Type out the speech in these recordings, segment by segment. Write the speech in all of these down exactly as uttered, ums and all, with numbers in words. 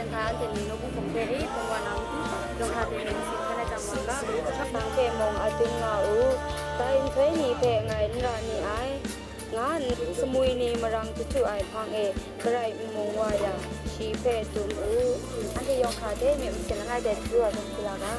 Ngai anhte ni nawku hpung hpe e hpung wa na matu, yawng hta de ni masin hkan ai hta mung ga, hpang hpe mung adun nga u, dai nhtoi ni hpe ngai n ra ni ai, nga nna, sumwi ni marang jahtu ai hpang e garai n mung wa yang, shi hpe dum u. Anhte yawng hta de myit masin langai de jahtu ai hpung hkila ga.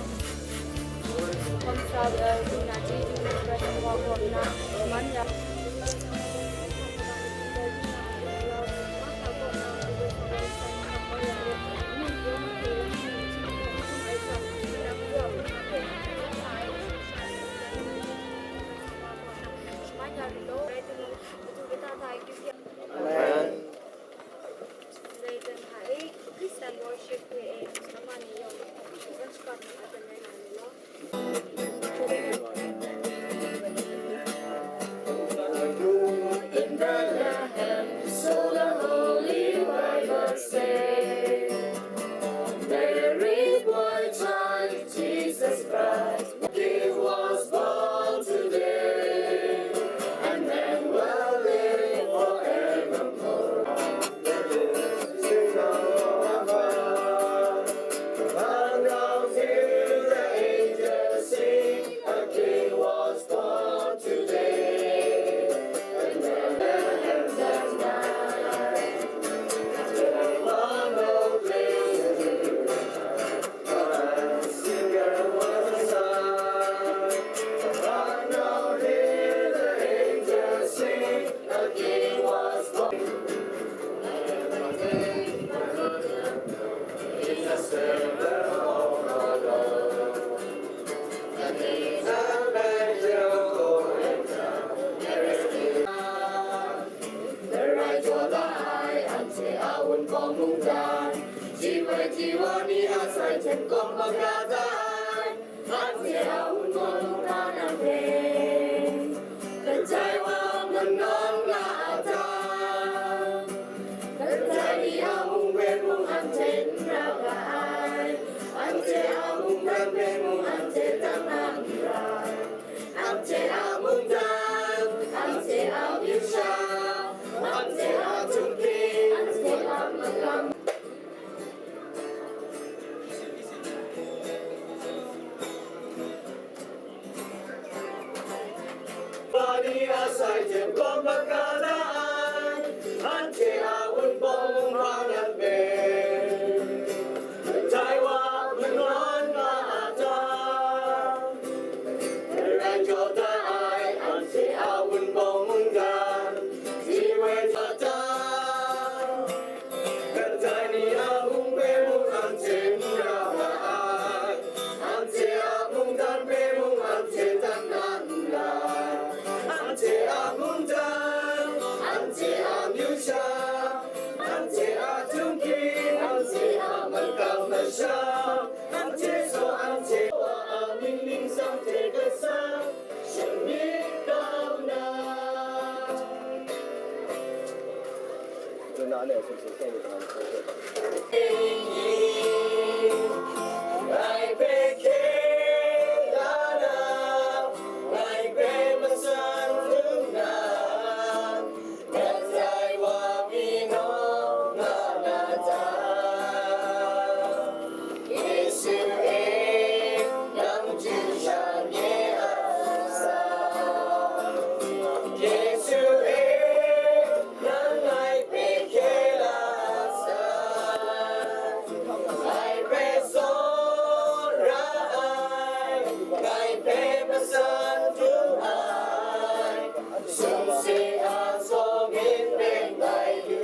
Amen. In Bethlehem, so the Holy Bible says, Mary, boy child, Jesus Christ, He was born today, and men will live forevermore. Karai jaw da ai anhte a wunpawng mungdan, ji woi ji wa ni a sai hten kawm maga da ai, anhte a wunpawng mungdan a hpe, kadai wa manawn nga a ta? Kadai ni a mung hpe mung anhte n ra ga ai, anhte a mungdan hpe mung anhte dan na n ra. Anhte a mungdan, anhte a amyu sha, anhte a htung hking, anhte a makam. Wa ni a sai hten kawm maga da ai, anhte a wunpawng mung hpa nan hpe, kadai wa manawn nga a ta? Karai jaw da ai anhte a wunpawng mungdan, ji woi jaw da. Kadai ni a mung hpe mung anhte n ra ga ai, anhte a mungdan hpe mung anhte dan na n ra. Anhte a mungdan, anhte a amyu sha, anhte a htung hking, anhte a makam masha, anhte saw anhte wa a mying ningsang hte gasang, shamyit kau na. Ngai hpe hkye la na, ngai hpe matsan lu na, kadai wa mi nawng nga na ta? Yesu e, nang chyu sha nye a sa. Yesu e, nang ngai hpe hkye la sa. Ngai hpe tsawra ai, ngai hpe matsan du ai, sumsing a tsawmying rai ngai lu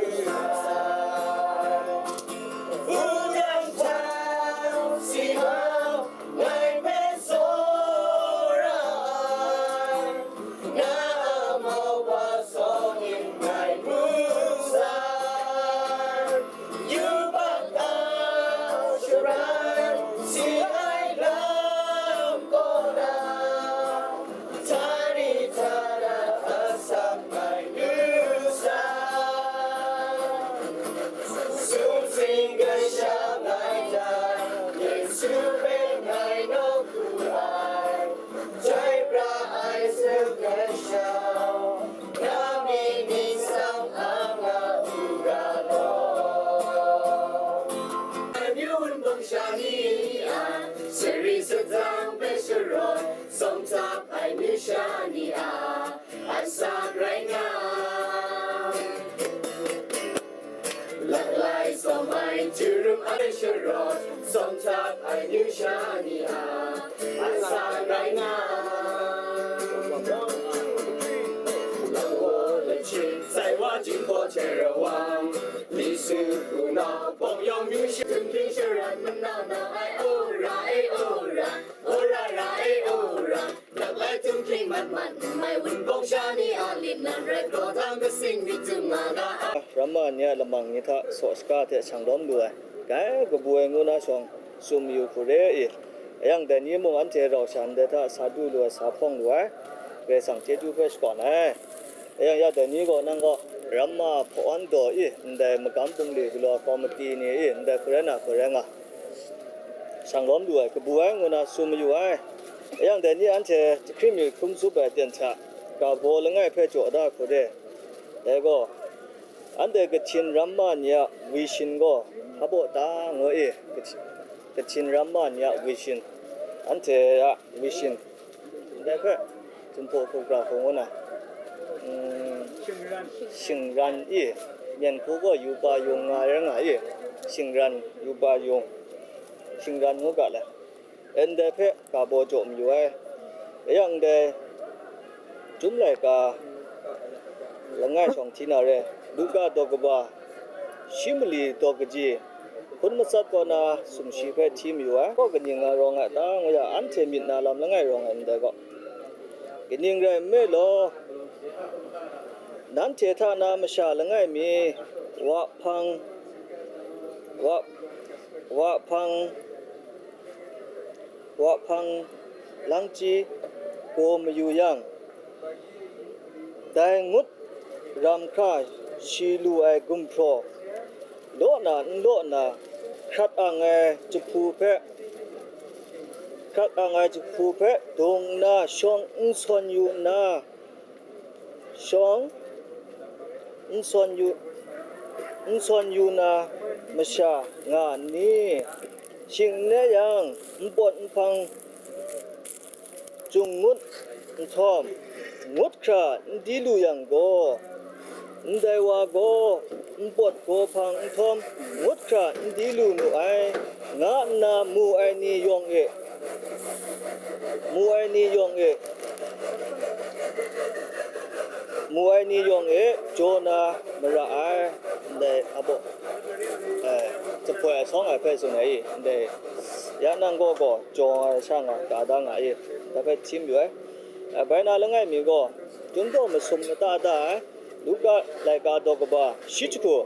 sai. Wudang hta si hau, ngai hpe tsawra ai, na a mau wa sawng yin ngai mu sai. Yubak a sharai si ai lam kaw na, tari tara asak ngai lu sai. Sumsing gaisha ngai dan, Yesu hpe ngai nawku ai, jai pra ai sagun gaisha, na mying ningsang a nga u ga law. Sha ni a, sari sadang hpe sharawt, sawng tap ai amyu sha ni a, asak rai nga. Laklai sawm ai htingrum ai sharawt, sawng tap ai amyu sha ni a, asak rai nga. Lawa lachit, sai wa jinggaw hte rawang, li su hpunau, bawng yawng yu shi, htingpring sharat, manau nau ai, o ra e, o ra, o ra ra e, o ra, laklai htingpring mat mat, n mai wunpawng sha ni a, lit nan rai kraw hta, masing myit tum nga ga ai. Ramma ni a lamang ni hta saw shaka hte shang lawm lu ai, dai kabu ai ngu na shawng, tsun mayu hku re i. Yang dai ni mung anhte rau sha ndai hta sa du lu ai, sa hpawng lu ai, Karai Kasang chyeju hpe shakawn ai. Yang ya dai ni gaw nang gaw ramma hpawan daw i, ndai magam bungli galaw komiti ni i, ndai hku rai na hku rai nga, shang lawm lu ai, kabu ai ngu na tsun mayu ai. Yang dai ni anhte jahkring mi hkrum tsup ai aten hta, ga baw langai hpe jaw da hku re. Dai gaw, anhte Kachin ramma ni a wishin gaw hpa baw ta ngu i, Kachin, Kachin ramma ni a wishin, anhte a wishin, ndai hpe, Jinghpaw hku gra hku ngu na, mm, shingran i, myen hku gaw yupa yung nga rai nga i, shingran, yupa yung, shingran ngu ga le, ndai hpe ga baw jaw mayu ai. Yang ndai Chyum laika langai shawng hti na re, Luka daw kaba, shi mali daw kaji, hkun matsat kaw na sumshi hpe hti mayu ai. Kaw kaning nga rawng ai ta ngu ya, anhte myit na lam langai rawng ai ndai gaw, kaning rai nme law, nanhte hta na masha langai mi, wa hpang, wa, wa hpang, wa hpang langchyi gaw mayu yang, dai ngut ram hkra shi lu ai gumhpraw law na n law na, hkrat ang ai jahpu hpe, hkrat ang ai jahpu hpe dung nna shawng n sawn yu nna, shawng n sawn yu, n sawn yu na masha nga n ni? Shing n rai yang, npawt nhpang jung ngut nhtawm, ngut hkra n di lu yang gaw, ndai wa gaw npawt gaw hpang nhtawm, ngut hkra n di lu nu ai, nga nna mu ai ni yawng e, mu ai ni yawng e, mu ai ni yawng e jaw na mara ai, ndai a baw, eh, jahpoi asawng ai hpe tsun ai i, ndai ya nang gaw gaw jaw ai sha nga, ka da nga i, dai hpe htim yu ai. Eh, bai na langai mi gaw, Chyum daw masum mata da ai, Luka laika daw kaba, shi jahku,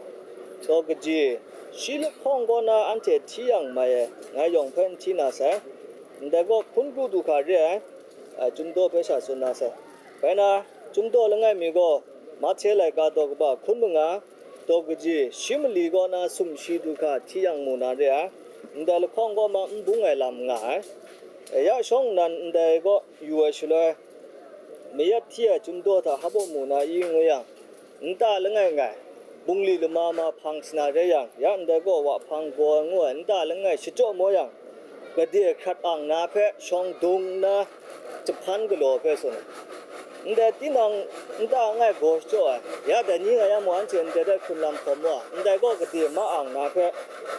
daw kaji, shi lahkawng kaw na anhte hti yang mai ai, ngai yawng hpe n hti na sai. Ndai gaw hpun kru du hkra re ai, a, Chyum daw hpe sha tsun na sai. Bai na, Chyum daw langai mi gaw, Mahte laika daw kaba hkun manga, daw kaji, shi mali kaw na sumshi du hkra hti yang mu na re ai, ndai lahkawng kaw ma n bung ai lam nga ai. Ya shawng nnan ndai kaw yu ai shaloi, mayat hti ai Chyum daw hta hpa baw mu na i ngu yang, nta langai ngai, bungli lama ma hpang sana rai yang, ya ndai gaw wa hpang gaw ai ngu ai, nta langai shachyaw maw yang, gade hkrat ang na hpe shawng dung nna jahpan galaw hpe tsun ai. Ndai tinang nta langai gaw shachyaw ai, ya dai ni nga yang mung, anhte ndai hpe hkrun lam hkawm wa, ndai gaw gade ma ang na hpe,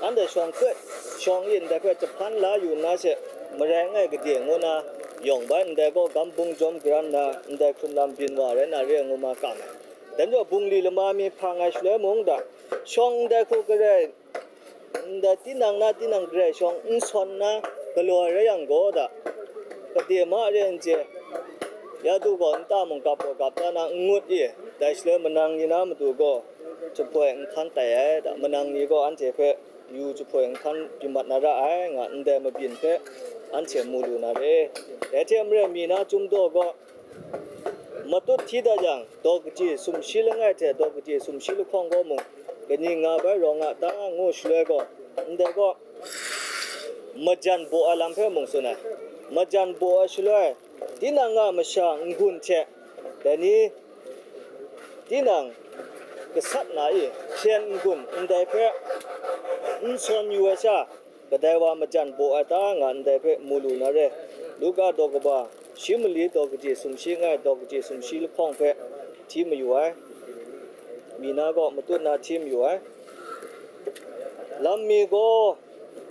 anhte shawng kret, shawng e ndai hpe jahpan la yu nna she, marai langai gade ngu na yawng bai, ndai gaw gam bung jawm garan nna, ndai hkrun lam byin wa rai na re ai ngu ma kam ai. Dai majaw bungli lama mi hpang ai shaloi mung da, shawng ndai hku garai, ndai tinang na tinang garai shawng n sawn na galaw ai rai yang gaw da, gade ma re n chye, ya du gaw nta mung gap gaw gap da na n ngut i, dai shaloi manang ni na matu gaw jahpoi n hkan tai ai da, manang ni gaw anhte hpe yu jahpoi n hkan byin mat na ra ai, nga ndai mabyin hpe anhte mu lu na re. Dai hte maren mi na Chyum daw gaw, matut hti dat yang, daw kaji sumshi langai hte daw kaji sumshi lahkawng gaw mung, kaning nga bai rawng a ta ngu shaloi gaw, ndai gaw majan baw ai lam hpe mung tsun ai. Majan baw ai shaloi, tinang a masha n-gun hte, dai ni, tinang gasat na i hpyen n-gun ndai hpe n sawn yu ai sha, kadai wa majan baw ai ta nga ndai hpe mu lu na re. Luka daw kaba shi mali daw kaji sumshi langai daw kaji sumshi lahkawng hpe hti mayu ai, mi na gaw matut na hti mayu ai. Lam mi gaw,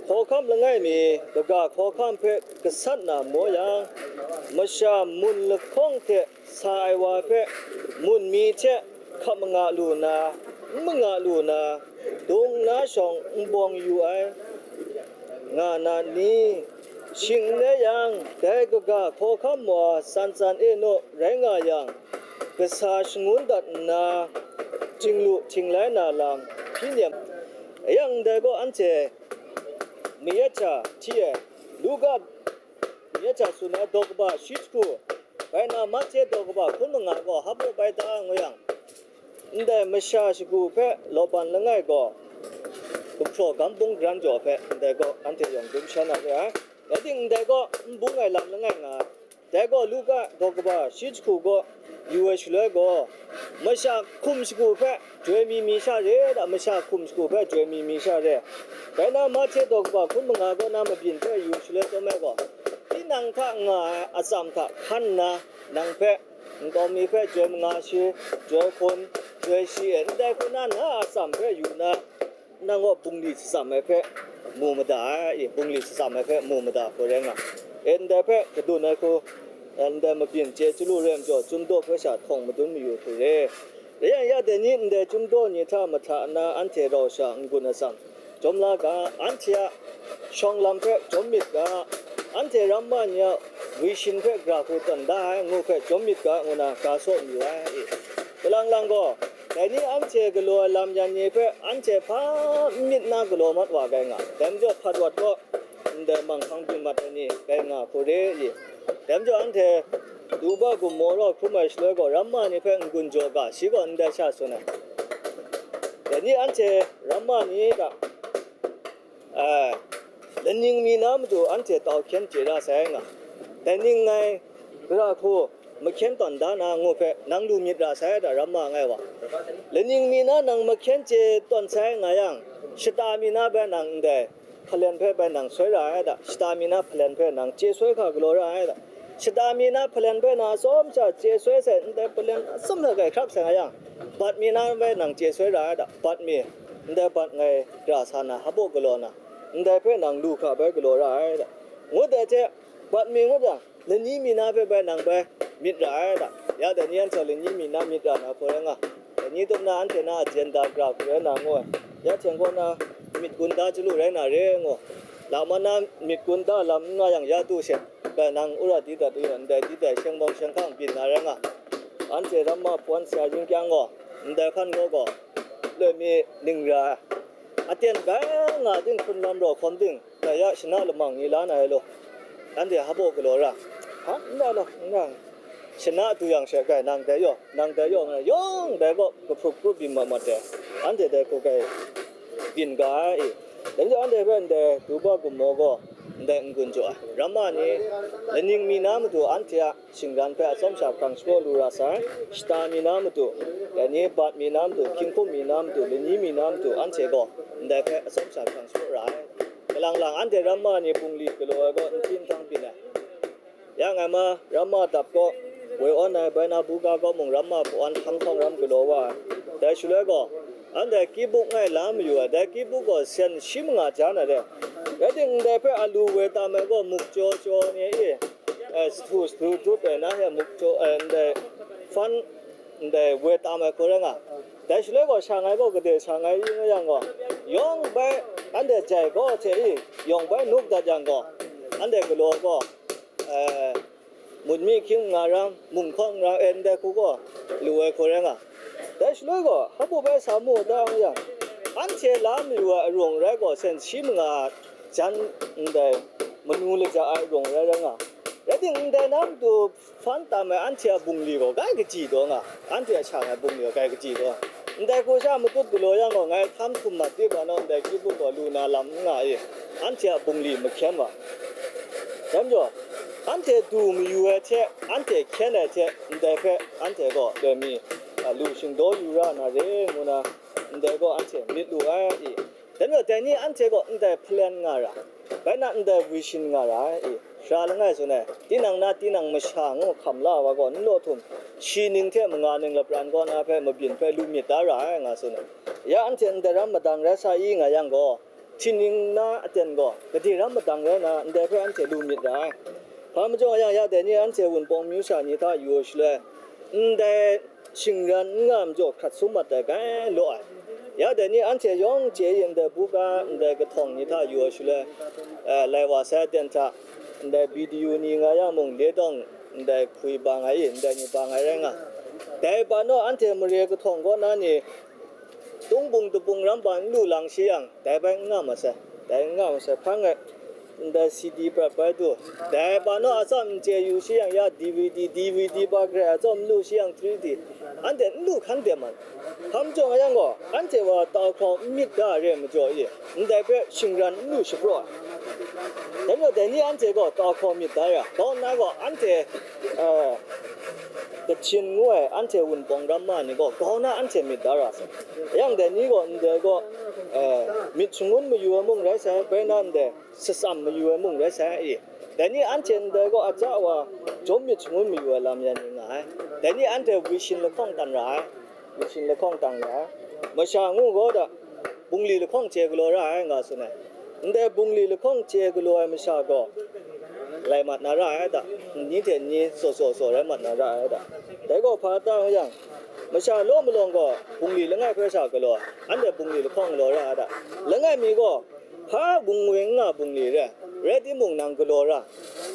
hkawhkam langai mi kaga hkawhkam hpe gasat na maw yang, masha mun lahkawng hte sa ai wa hpe mun mi hte hkap manga lu na, n manga lu na, dung na shawng n bawng yu ai, nga na ni? Shing n rai yang, dai kaga hkawhkam wa tsan tsan e naw rai nga yang, kasa shangun dat nna, htinglu htinglai na lam hpyi nem. Yang ndai gaw anhte mayat hta hti ai, Luka mayat hta tsun ai daw kaba shi jahku, bai na Mahte daw kaba hkun manga gaw hpa bai ta ngu yang, ndai masha shagu hpe lawban langai gaw, gumhpraw gam bung garan jaw hpe ndai gaw anhte yawng dum sha na re ai. Rai timung, ndai gaw n bung ai lam langai nga ai. Dai gaw Luka daw kaba shi jahku gaw yu ai shaloi gaw, masha hkum shagu hpe joi mi mi sha re da, masha hkum shagu hpe joi mi mi sha re. Bai na Mahte daw kaba hkun manga gaw na mabyin hpe yu ai shaloi chyawm ai gaw, tinang hta nga ai atsam hta hkan nna, nang hpe, nkau mi hpe joi manga shi, joi hkun, joi shi e, ndai hku na na a atsam hpe yu na, nang gaw bungli shatsam ai hpe mu mada ai, bungli shatsam ai hpe mu mada hku rai nga. E, ndai hpe kadun ai hku, ndai mabyin chye chyalu rai majaw, Chyum daw hpe sha htawng madun mayu hku re. Rai yang, ya dai ni ndai Chyum daw ni hta mahta nna anhte rau sha n-gun atsam, jawm la ga, anhte a shawng lam hpe jawm myit ga, anhte ramma ni a wishin hpe gara hku tawn da ai ngu hpe jawm myit ga, ngu na ga saw mayu ai. Kalang lang gaw, dai ni anhte galaw ai lam yan ni hpe anhte hpa n myit na galaw mat wa ga nga, dai majaw hpat wat gaw, ndai manghkang byin mat ai ni rai nga hku re i? Dai majaw anhte du ba gummaw rau hkrum ai shaloi gaw, ramma ni hpe n-gun jaw ga, shi gaw ndai sha tsun ai. Dai ni anhte ramma ni hta, a, laning mi na matu anhte tau hkyen chye ra sai nga, dai ning ngai gara hku mahkyen tawn da na ngu hpe nang lu myit ra sai da, ramma ngai wa. Laning mi na nang mahkyen chye tawn sai nga yang, shata mi na bai nang ndai hpalen hpe bai nang soi ra ai da, shata mi na hpalen hpe nang chye soi hkra galaw ra ai da. Shata mi na hpalen hpe nang atsawm sha chye soi sai, ndai hpalen atsawm hta gai hkrap sai nga yang, bat mi na bai nang chye soi ra ai da, bat mi, ndai bat ngai gara sa na, hpa galaw na, ndai hpe nang lu hkra bai galaw ra ai da, ngut ai hte, bat mi ngut yang, lani mi na hpe bai nang bai myit ra ai da. Ya dai ni anhte lani mi na myit ra na hku rai nga, dai ni tup na anhte na ajen da gara hku rai na ngu ai. Ya hten gaw na myit gun da chyalu rai na re ngu. Lama na myit gun da lam n nga yang, ya tu she, bai nang ura di dat u, ndai di dat sheng bawng sheng hkang byin na rai nga. Anhte ramma pawan sara yin kyang gaw, ndai hkan gaw gaw, loi mi ning ra ai. Aten bai nga ting hkrun lam rau hkawm ting, dai ya shana lamang ni la na ai law, anhte hpa galaw ra, hpa n ra law, n ra, shana du yang she, gai nang dai yaw, nang dai yaw, nga yawng dai gaw kahprup krup byin mat mat dai, anhte dai hku gai byin ga ai i? Dai majaw anhte hpe ndai du ba gummaw gaw ndai n-gun jaw ai. Ramma ni, laning mi na matu anhte a shingran hpe atsawm sha hprang shapraw lu ra sai, shata mi na matu, dai ni bat mi na matu, hkying hkum mi na matu, lani mi na matu, anhte gaw ndai hpe atsawm sha hprang shapraw ra ai. Kalang lang anhte ramma ni bungli galaw ai gaw n hti n htang byin ai. Ya ngai ma, ramma dap kaw, woi awn ai bai na buga kaw mung ramma pawan hkang hkawng ram galaw wa ai. Dai shaloi gaw, anhte kibuk ngai la mayu ai, dai kibuk gaw sen shi manga ja na re. Rai timung, ndai hpe alu woi tam ai gaw muk jaw jaw ni e, eh, sahtu sahtu dut ai na he muk jaw, eh, ndai hpan, ndai woi tam ai hku rai nga. Dai shaloi gaw, sha ngai gaw gade sha ngai yu nga yang gaw, yawng bai anhte jai gaw hte i, yawng bai nuk dat yang gaw, anhte galaw gaw, eh, mut mi hkying nga ram, mung hkawng nga ram, eh, ndai hku gaw lu ai hku rai nga. Dai shaloi gaw, hpa bai sa mu da nga yang, anhte la mayu ai arung rai gaw, sen shi manga jan ndai manu laja ai arung rai rai nga. Rai timung, ndai na matu hpan tam ai anhte a bungli gaw grai kaji taw nga, anhte a sha ai bungli gaw grai kaji taw. Ndai hku sha matut galaw yang gaw, ngai htam htum mat di ba naw, ndai kibuk gaw lu na lam n nga i, anhte a bungli mahkyen wa. Dai majaw, anhte du mayu ai hte, anhte hkyen ai hte, ndai hpe anhte gaw loi mi, a, lu shingdaw yu ra na re, ngu na, ndai gaw anhte myit lu ai i? Dai majaw, dai ni anhte gaw ndai hpalen nga ra, bai na ndai vision nga ra ai, i, sara langai tsun ai, tinang na tinang masha ngu hkam la ai wa gaw, n law htum, shi ning hte manga ning lapran kaw na hpe mabyin hpe lu myit da ra ai, nga tsun ai. Ya anhte ndai ram madang rai sa i nga yang gaw, htingning na aten gaw gade ram madang rai na ndai hpe anhte lu myit ra ai. Hpa majaw yang, ya dai ni anhte Wunpawng amyu sha ni hta yu ai shaloi, ndai shingran n nga majaw hkrat sum mat ai, grai law ai. Ya dai ni anhte yawng chye yin ndai buga ndai kahtawng ni hta yu ai shaloi, eh, lai wa sai aten hta, ndai B D U ni nga yang mung, le tawng ndai hpwi bang ai, ndai ni bang ai rai nga. Dai hpa naw anhte mare kahtawng kaw na ni, tungbung dabung ram hpa n lu lang shi yang, dai bai n nga masai, dai n nga masai, hpang e, ndai C D prat bai du, dai hpa naw atsawm n chye yu shi yang, ya D V D, D V D ba garai atsawm n lu shi yang, three D, anhte n lu hkan dem ai. Hpa majaw yang gaw, anhte wa tau hkau n myit da re majaw i, ndai hpe shingran n lu shapraw ai. Dai majaw, dai ni anhte gaw tau hkau myit da ya, kau nna gaw anhte, eh, Kachin ngu ai anhte Wunpawng ramma ni gaw grau na anhte myit da ra sai. Yang dai ni gaw ndai gaw, eh, myit shangun mayu ai mung rai sai, bai na ndai shatsam mayu ai mung rai sai i. Dai ni anhte ndai gaw aja wa jawm myit shangun mayu ai lam yan ni nga ai. Dai ni anhte vision lahkawng tan ra ai, vision lahkawng tan ra ai. Masha ngu gaw da, bungli lahkawng chye galaw ra ai, nga tsun ai. Ndai bungli lahkawng chye galaw ai masha gaw, lai mat na ra ai da, nni hte nni tsaw tsaw tsaw rai mat na ra ai da. Dai gaw hpa ta yang, masha law malawng gaw bungli langai hpe sha galaw ai, anhte bungli lahkawng galaw ra ai da. Langai mi gaw, hpa bungwi n nga bungli re, rai timung nang galaw ra.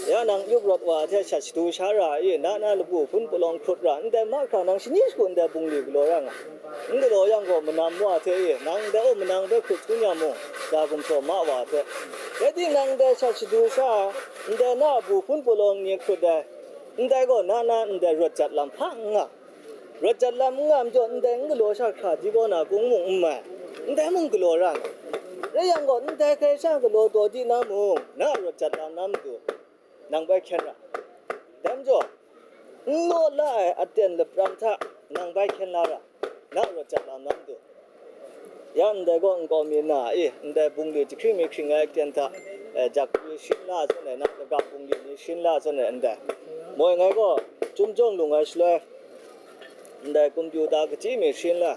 Ya nang yup rawt wa hte shat shadu sha ra i, na na labu hpun palawng hkrut ra, ndai mahkra nang shani shagu ndai bungli galaw ra nga. N galaw yang gaw, manam wa hte e, nang ndai aw manang hpe hkrut hkun yang mung, ga gumhpraw ma wa hte. Rai timung, nang ndai shat shadu sha, ndai na a bu hpun palawng ni hkrut ai, ndai gaw na na ndai rawt jat lam hpa n nga. Rawt jat lam n nga majaw, ndai n galaw sha hkra di kaw na kung mung n mai, ndai mung galaw ra nga. Rai yang gaw, ndai hkrai sha galaw taw di na mung, na a rawt jat lam na matu, nang bai hkyen ra. Dai majaw, n law la ai aten lapran hta nang bai hkyen la ra, na rawt jat lam na matu. Ya ndai gaw nkau mi na e, ndai bungli jahkring mi hkring ai aten hta, eh, jak pyi sharin la zawn ai, na kaga bungli ni sharin la zawn ai ndai. Moi ngai gaw, Chyum Jawng lung ai shaloi, ndai kumpiu ta kachyi mi sharin la.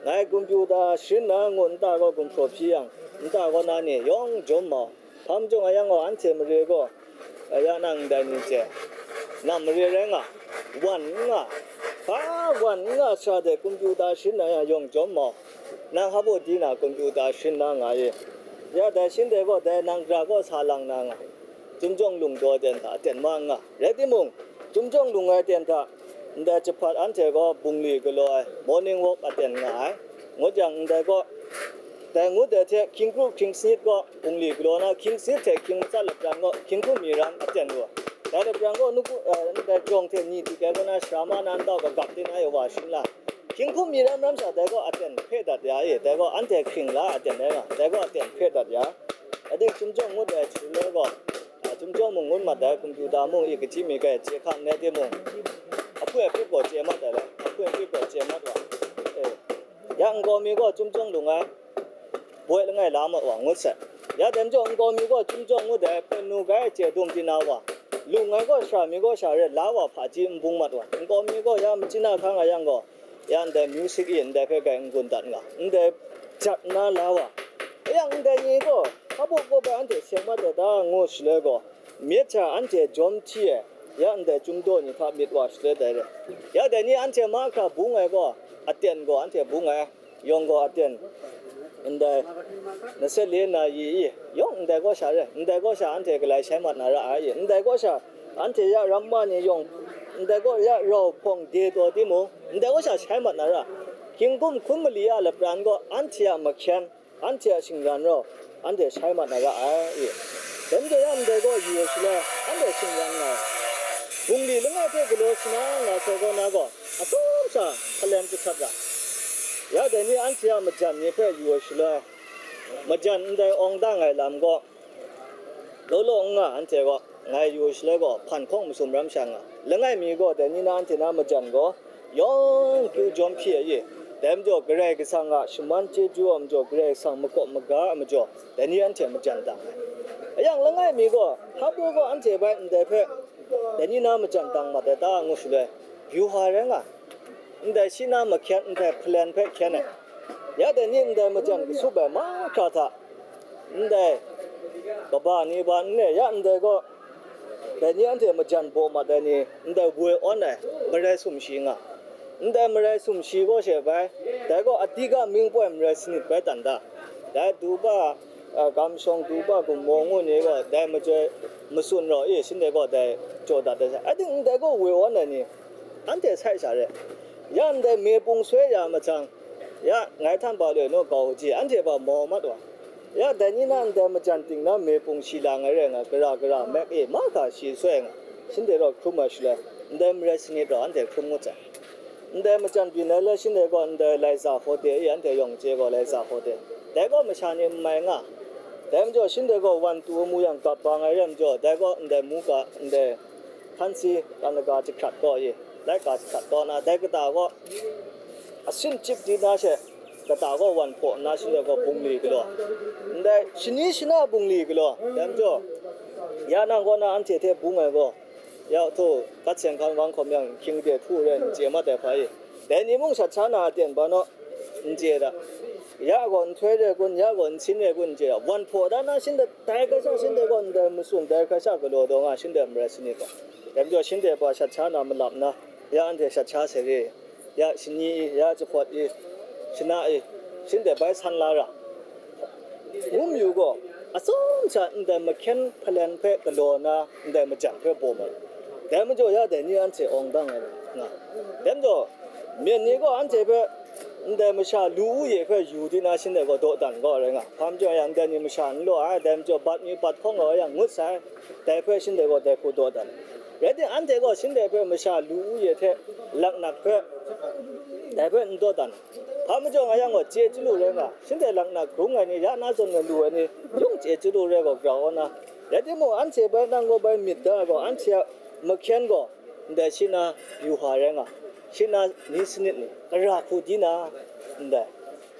Ngai kumpiu ta sharin na ngu nta gaw gumhpraw hpyi yang, nta gaw na ni yawng jawm mau. Hpa majaw nga yang gaw, anhte mare gaw, eh, ya nang ndai ni hte, nang mare rai nga, wan n nga, hpa wan n nga sha de, kumpiu ta sharin na yang yawng jawm mau, nang hpa baw di na kumpiu ta sharin na nga e. Ya dai shin de gaw, dai nang gara kaw sa lang na nga, Chyum Jawng lung daw aten hta aten ma n nga. Rai timung, Chyum Jawng lung ai aten hta, ndai jahpat anhte gaw bungli galaw ai, morning walk aten nga ai. Ngut yang ndai gaw, dai ngut ai hte hkying kru hkying sanit gaw bungli galaw na, hkying sanit hte hkying matsat lapran gaw hkying hkum mi ram aten lu ai. Dai lapran gaw nuku, eh, ndai jawng hte ni di kai kaw na, sara ma na ntau kagap di na e wa sharin la. Hkying hkum mi ram ram sha, dai gaw aten hpe dat ya e, dai gaw anhte hkring la aten rai nga, dai gaw aten hpe dat ya. Ating Chyum Jawng ngut ai hte rau gaw, a, Chyum Jawng mung ngut mat ai, kumpiu ta mung i kachyi mi kai chye hkam n rai timung, ahpun ahpit gaw chye mat ai le, ahpun ahpit gaw chye mat wa. E, ya nkau mi gaw Chyum Jawng lung ai, boi langai la mat wa ngut sai. Ya dai majaw nkau mi gaw Chyum Jawng ngut ai, hpyen nu gai chye dum di na wa, lung ai gaw sara mi gaw sha re la wa hpaji n bung mat wa. Nkau mi gaw ya machyin na hkang a yang gaw, ya ndai music e ndai hpe gai n-gun dat nga, ndai jat na la wa. Yang ndai ni gaw, hpa baw kaw bai anhte seng mat ai ta ngu shaloi gaw, myit hta anhte jawm hti ai, ya ndai Chyum daw ni hta myit wa shaloi dai re. Ya dai ni anhte mahkra bung ai gaw, aten gaw anhte bung ai, yawng gaw aten, ndai, na set le na yi i, yawng ndai kaw sha re, ndai kaw sha anhte galai shai mat na ra ai i, ndai kaw sha anhte ya ramma ni yawng, ndai gaw ya rau hpawng de taw timung, ndai kaw sha shai mat na ra. Hkying hkum hkun mali a lapran gaw anhte a mahkyen, anhte a shingran rau, anhte shai mat na ra ai i. Dai majaw ya ndai gaw yu ai shaloi, anhte shingran nga ai. Bungli langai hpe galaw shana nga sai kaw na gaw, atsawm sha hkalem jahkrat ra. Ya dai ni anhte a majan ni hpe yu ai shaloi, majan ndai awng dang ai lam gaw, law law n nga anhte gaw, ngai yu ai shaloi gaw, hpan hkawng masum ram sha nga. Langai mi gaw, dai ni na anhte na majan gaw, yawng pru jawm hpyi ai i. Dai majaw Karai Kasang a shaman chyeju a majaw, Karai Kasang makawp maga a majaw, dai ni anhte majan dang ai. Ayang langai mi gaw, hpa baw gaw anhte bai ndai hpe, dai ni na majan dang mat ai ta ngu shaloi, byuha rai nga, ndai shi na mahkyen, ndai hpalen hpe hkyen ai. Ya dai ni ndai majan kasup ai mahkra hta, ndai kaba ni ba n re, ya ndai gaw, dai ni anhte majan baw mat ai ni, ndai woi awn ai, marai sumshi nga. Ndai marai sumshi gaw she bai, dai gaw adika ming poi marai sanit bai tan da. Dai duba, a, gamshawng duba gummaw ngu ni gaw, dai majoi matsun raw i, shinde gaw dai jaw dat ai sha. Ating ndai gaw woi awn ai ni, anhte sai sha re. Ya ndai me pung soi ya machang, ya ngai htan ba le nu kau ji, anhte ba mau mat wa. Ya dai ni na ndai majan ting na me pung shi lang ai rai nga, gara gara mek e, mahka shi soi nga, shinde raw hkrum ai shaloi, ndai marai sanit raw anhte hkrum ngut sai. Ndai majan byin ai le shinde gaw ndai Laiza Hotel e anhte yawng chye gaw Laiza Hotel. Dai gaw masha ni n mai nga. Dai majaw shinde gaw wan tu mu yang gap bang ai rai majaw, dai gaw ndai mu ga, ndai hkansi, kanaga jahkrat gaw e, laika jahkrat gaw na, dai kata gaw asin chyip di na she, kata gaw wan hpaw nna shinde gaw bungli galaw, ndai shani shana bungli galaw, dai majaw, ya nang gaw na anhte hte bung ai gaw, ya htaw, kat seng hkan wang hkawm yang, hkying de htu ren, n chye mat ai hpa e. Dai ni mung shat sha na aten ba naw, n chye da. Ya gaw nhtoi re kun, ya gaw nsin re kun, n chye da. Wan hpaw da na shinde, dai hkra sha shinde gaw ndai matsun, dai hkra sha galaw daw nga, shinde marai sanit gaw. Dai majaw shinde pa shat sha na malap na, ya anhte shat sha sari, ya shani i, ya jahpawt i, shana i, shinde bai san la ra. Ngu mayu gaw, atsawm sha ndai mahkyen hpalen hpe galaw na, ndai majan hpe bawm ai. Dai majaw ya dai ni anhte awng dang ai nga. Dai majaw, myen ni gaw anhte hpe ndai masha lu u ye hpe yu di na shinde gaw dawdan gaw rai nga. Hpa majaw yang ndai ni masha n law ai, dai majaw bat mi bat hkawng gaw yang ngut sai, dai hpe shinde gaw dai hku dawdan. Rai timung, anhte gaw shinde hpe masha lu u ye hte laknak hpe dai hpe n dawdan. Hpa majaw nga yang gaw, chye chyalu rai nga, shinde laknak hkrung ai ni, ya na zawn na lu ai ni, yung chye chyalu rai gaw, grau na. Rai timung, anhte bai nang gaw bai myit da ai gaw, anhte a mahkyen gaw, ndai shi na yu hpa rai nga, shi na ni sanit ni, gara hku di na, ndai,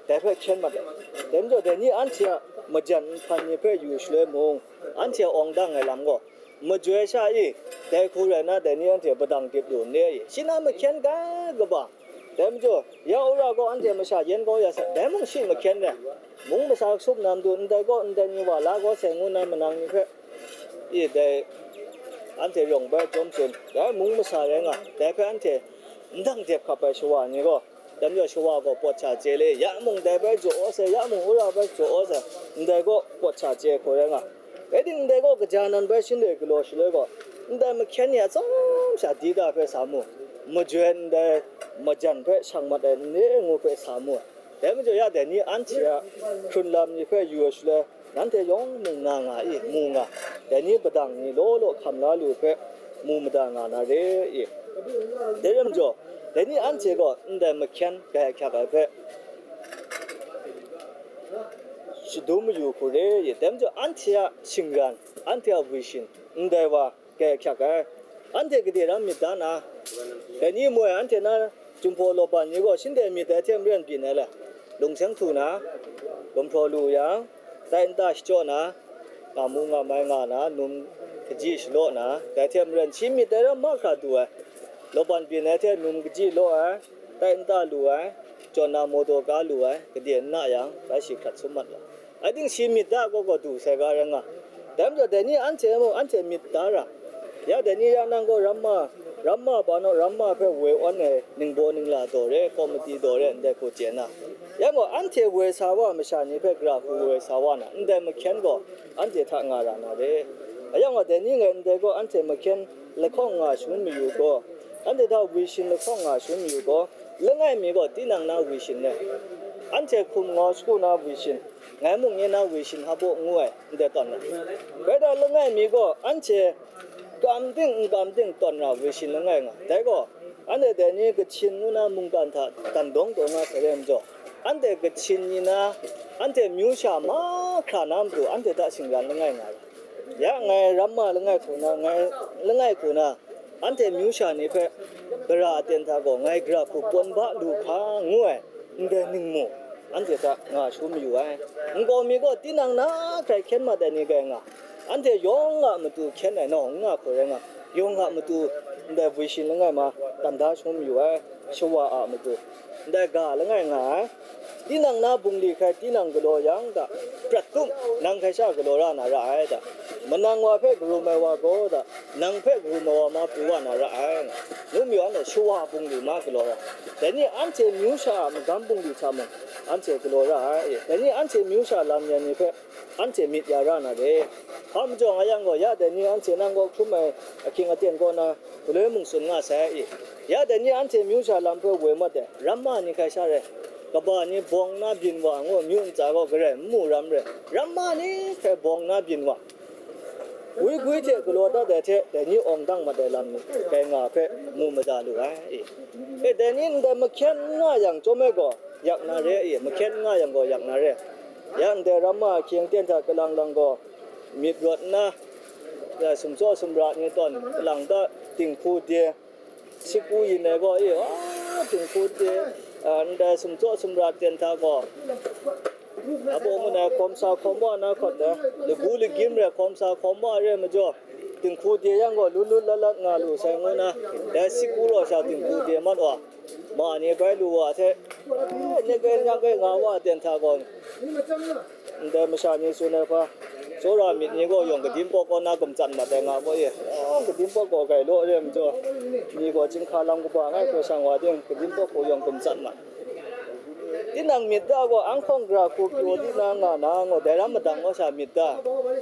dai hpe hkyen mat ai. Dai majaw, dai ni anhte a majan nhpan ni hpe yu shaloi mung, anhte a awng dang ai lam gaw, majoi sha i, dai hku rai na, dai ni anhte padang dip lu n re i, shi na mahkyen ga kaba. Dai majaw, ya wora gaw anhte masha yen kau ya sa, dai mung shi mahkyen rai. Mung masa kasup na matu, ndai gaw ndai ni wa la gaw sai ngu na manang ni hpe, i dai anhte rawng bai jawm tsun, dai mung masa rai nga, dai hpe anhte ndang dep hkap ai shawa ni gaw, dai majaw shawa gaw pawt sha chye le, ya mung dai bai jaw aw sai, ya mung wora bai jaw aw sai, ndai gaw pawt sha chye hku rai nga. Rai timung, ndai gaw kaja nan bai shinde galaw shaloi gaw, ndai mahkyen ni atsawm sha dida hpe sa mu, majoi ndai majan hpe shang mat ai n re ai ngu hpe sa mu ai. Dai majaw ya dai ni anhte a hkrun lam ni hpe yu ai shaloi, nanhte yawng mung na nga i, mu nga, dai ni padang ni law law hkam la lu hpe mu mada nga na re i. Dai rai majaw, dai ni anhte gaw ndai mahkyen gaya hkyak ai hpe shadum mayu hku re i. Dai majaw, anhte a shingran, anhte a wishin, ndai wa gaya hkyak ai. Anhte gade ram myit da na, dai ni moi anhte na Jinghpaw Lawban ni gaw shinde myit dai hte maren byin ai le, lungseng htu na, gumhpraw lu yang, tai nta shachyaw na, nga mu nga mai nga na, num kaji shalaw na, dai hte maren shi myit dai ram mahkra du ai. Lawban byin ai hte num kaji law ai, tai nta lu ai, jawn na mawdaw ka lu ai, gade n na yang, bai shi hkrat sum mat ai. Ating shi myit da gaw gaw du sai ga rai nga. Dai majaw dai ni anhte mung anhte myit da ra. Ya dai ni ya nang gaw ramma, ramma pa naw ramma hpe woi awn ai ningbaw ningla daw re, komati daw re, ndai hku chye na. Ya gaw anhte woi sa wa masha ni hpe gara hku woi sa wa na, ndai mahkyen gaw anhte hta nga ra na re. Ayang gaw dai ni ngai ndai gaw anhte mahkyen lahkawng nga shangun mayu gaw, anhte hta wishin lahkawng nga shangun mayu gaw, langai mi gaw tinang na wishin rai. Anhte hkum ngau shagu na wishin, ngai mung nye na wishin hpa baw ngu ai, ndai tawn ai. Bai da langai mi gaw anhte kam ting n kam ting tawn ra wishin langai nga. Dai gaw, anhte dai ni Kachin ngu na mungkan hta dan dawng taw nga sai rai majaw, anhte Kachin ni na, anhte myu sha mahkra na matu anhte hta shingran langai nga ai. Ya ngai ramma langai hku na, ngai langai hku na, anhte myu sha ni hpe gara aten hta gaw ngai gara hku pawn ba lu hpa ngu ai, ndai ningmu anhte hta nga shangun mayu ai. Nkau mi gaw tinang na hkrai hkyen mat ai ni gai nga, anhte yawng a matu hkyen ai nawng n nga hku rai nga, yawng a matu ndai bwi shin langai ma tam da shangun mayu ai, shawa a matu ndai ga langai nga ai. Tinang na bungli hkrai tinang galaw yang ga, prat tum, nang hkrai sha galaw ra na ra ai da, manang wa hpe karum ai wa gaw da, nang hpe karum ai wa ma pru wa na ra ai, ngu mayu anhte shawa bungli ma galaw ra. Dai ni anhte myu sha a magam bungli hta mung, anhte galaw ra ai. Dai ni anhte myu sha lam yan ni hpe, anhte myit ya ra na re. Hpa majaw nga yang gaw, ya dai ni anhte nang kaw hkrum ai ahkying aten kaw na galoi mung tsun nga sai i? Ya dai ni anhte myu sha lam hpe woi mat ai, ramma ni hkrai sha rai, kaba ni bawng na byin wa ngu myu ntsa gaw garai n mu ram rai, ramma ni hpe bawng na byin wa, gwi gwi hte galaw dat ai hte dai ni awng dang mat ai lam ni gai nga hpe mu mada lu ai i? E, dai ni ndai mahkyen n nga yang chyawm ai gaw, yak na re i? Mahkyen n nga yang gaw, yak na re. Ya ndai ramma ahkying ten hta kalang lang gaw, myit rawt nna, ya sumtsaw sumra ni tawn kalang ta dinghku de, siku yin ai gaw, e, a, dinghku de, a, ndai sumtsaw sumra ten hta gaw, a, bawng ngun ai hkawm sa hkawm wa na hkawt dai, lagu lagyim rai hkawm sa hkawm wa re majaw, dinghku de yang gaw, lut lut lat lat nga lu sai ngu na, dai siku raw sha dinghku de mat wa, ma ni bai lu wa hte, e, nek e, nyak e nga wa ten hta gaw, ndai masha ni tsun ai hpa, tsawra myit ni gaw yawng kadim pawk kaw na gumtsan mat ai nga gaw e, yawng kadim pawk kaw gai law re majaw, ni gaw chyinghka lam kaba ngai hkoi shang wa ding, kadim pawk kaw yawng gumtsan mat. Tinang myit da gaw, anghkawng gara hku pyaw di na nga na, ngaw, dai ram madang gaw sha myit da,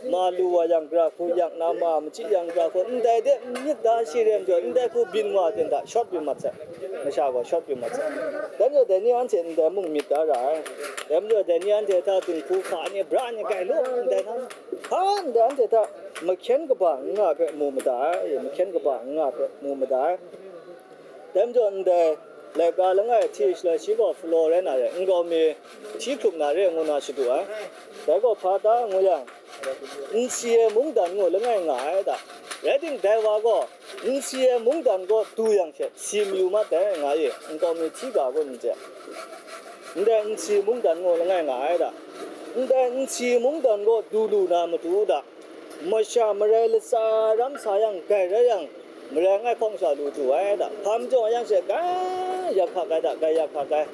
ma lu wa yang gara hku yak na, ma machyi yang gara hku, ndai de myit da shi re majaw, ndai hku byin wa ten hta shawt byin mat sai, masha gaw shawt byin mat sai. Dai majaw, dai ni anhte ndai mung myit da ra ai. Dai majaw, dai ni anhte hta dinghku hka ni, bra ni gai law ndai na, hpa ndai anhte hta mahkyen kaba n nga hpe mu mada ai, mahkyen kaba n nga hpe mu mada ai. Dai majaw ndai laika langai hti shaloi shi gaw Florence a re, nkau mi hti hkrup na re ngu na shadu ai. Dai gaw hpa ta ngu yang, nsi ai mungdan ngu langai nga ai da. Rai ting, dai wa gaw nsi ai mungdan gaw du yang she si mayu mat dai nga i, nkau mi hti ga kun n chye. Ndai nsi mungdan ngu langai nga ai da. Ndai nsi mungdan gaw du lu na matu da, masha marai latsa ram sa yang, gai rai yang, marai ngai hkawng sha lu du ai da. Hpa majaw yang she, gai yak hkak ai da, gai yak hkak ai.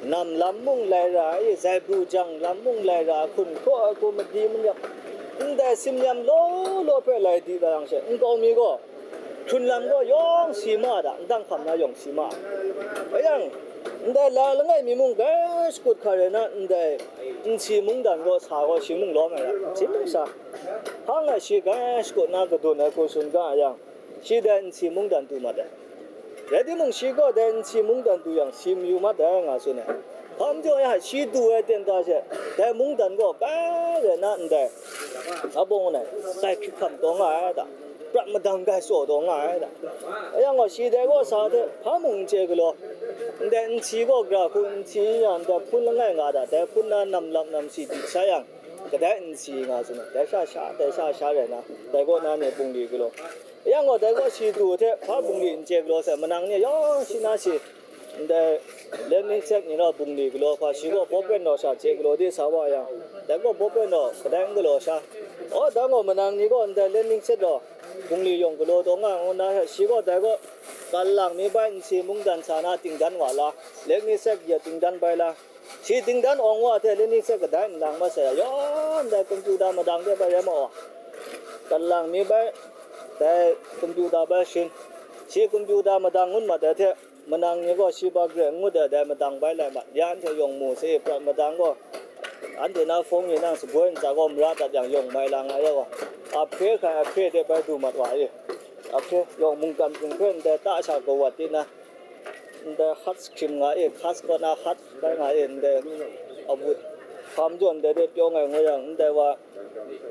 Nam lam mung lai ra ai, zaibru jang lam mung lai ra, hkun hkaw ai hku madi manyak, ndai simyam law law hpe lai di la yang she, nkau mi gaw, hkrun lam gaw yawng si ma da, ndang hkam na yawng si ma. Rai yang, ndai la langai mi mung gai shakut hkra rai na, ndai nsi mungdan gaw sa gaw shi mung lawm ai ra, shi mung sa. Hpang e shi gai shakut na kadun ai hku tsun ga yang, shi dai nsi mungdan du mat ai. Rai timung, shi gaw dai nsi mungdan du yang si mayu mat ai nga tsun ai. Hpa majaw ya, shi du ai ten ta she, dai mungdan gaw gai rai na ndai, a bawng ngai, gai hkrit hkam taw nga ai da, prat madang gai tsaw taw nga ai da. Rai yang gaw, shi dai gaw sa hte hpa mung n chye galaw, ndai nsi gaw gara hku nsi yan, ndai hpun langai nga da, dai hpun na nam lap nam si di sa yang, kadai nsi nga tsun ai, dai sha sha, dai sha sha rai na, dai kaw na ni bungli galaw. Yang gaw, dai gaw shi du hte hpa bungli n chye galaw sai, manang ni yawng shi na shi, ndai Learning Sect ni rau bungli galaw hpa, shi gaw Boyfriend naw sha chye galaw di sa wa yang, dai gaw Boyfriend naw kadai n galaw sha. Aw, dang gaw manang ni gaw ndai Learning Sect rau bungli yawng galaw taw nga ngu na, shi gaw dai gaw, kan lang mi bai nsi mungdan sa na tingdan wa la, Learning Sect ya tingdan bai la, shi tingdan awng wa hte Learning Sect kadai n lang masai, yawng ndai computer madang de bai rai ma wa. Kan lang mi bai, dai computer bai shin. Shi computer madang ngun mat ai hte, manang ni gaw shi ba gre n ngut ai, dai madang bai lai mat. Ya anhte yawng mu se, prat madang gaw, anhte na hpawng ni nang saboi ntsa gaw mara dat yang yawng mai la nga ya gaw, a hpre hkai a hpre de bai du mat wa e. A hpre yawng mungkan hpung hpe ndai ta sha gawat di na, ndai hat hkrim nga e, hat kaw na hat bai nga e, ndai a wut hpa majaw ndai de pyaw ai ngu yang, ndai wa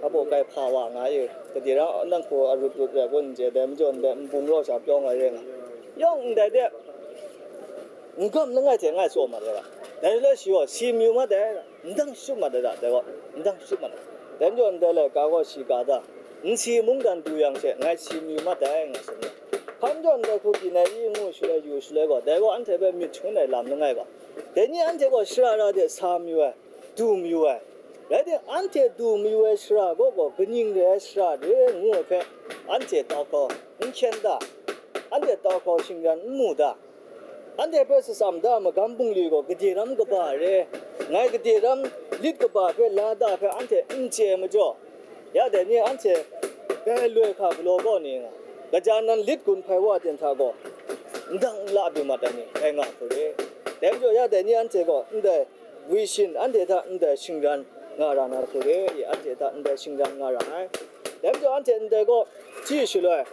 a baw kai hpa wa nga e, gade ra nang hku a rut rut rai kun n chye, dai majaw ndai nbung raw sha pyaw ai re nga. Yawng ndai de, n gam langai hte ngai tsaw mat ai ra, dai le shi gaw si mayu mat ai ra, ndang shut mat ai ra, dai gaw, ndang shut mat ai. Dai majaw ndai laika gaw shi ga da, nsi mungdan du yang she, ngai si mayu mat ai, nga tsun ai. Hpa majaw ndai hku byin ai i ngu shaloi yu shaloi gaw, dai gaw anhte hpe myit shangun ai lam langai gaw, Dai ni anhte gaw shara ra de sa mayu ai, du mayu ai. Rai timung, anhte du mayu ai shara gaw gaw kaning re ai shara re ngu ai hpe, anhte tau hkau n hkyen da, anhte tau hkau shingran n mu da, anhte hpe shatsam da magam bungli gaw gade ram kaba re, ngai gade ram lit kaba hpe la da hpe anhte n chye ai majaw, ya dai ni anhte dai loi hka galaw kaw ni nga, gaja nan lit gun hpai wa ten hta gaw, ndang n la du mat ai ni, dai nga hku re. Dai majaw, ya dai ni anhte gaw ndai wishin anhte hta ndai shingran nga ra na hku re, anhte hta ndai shingran nga ra ai. Dai majaw, anhte ndai gaw hti shaloi,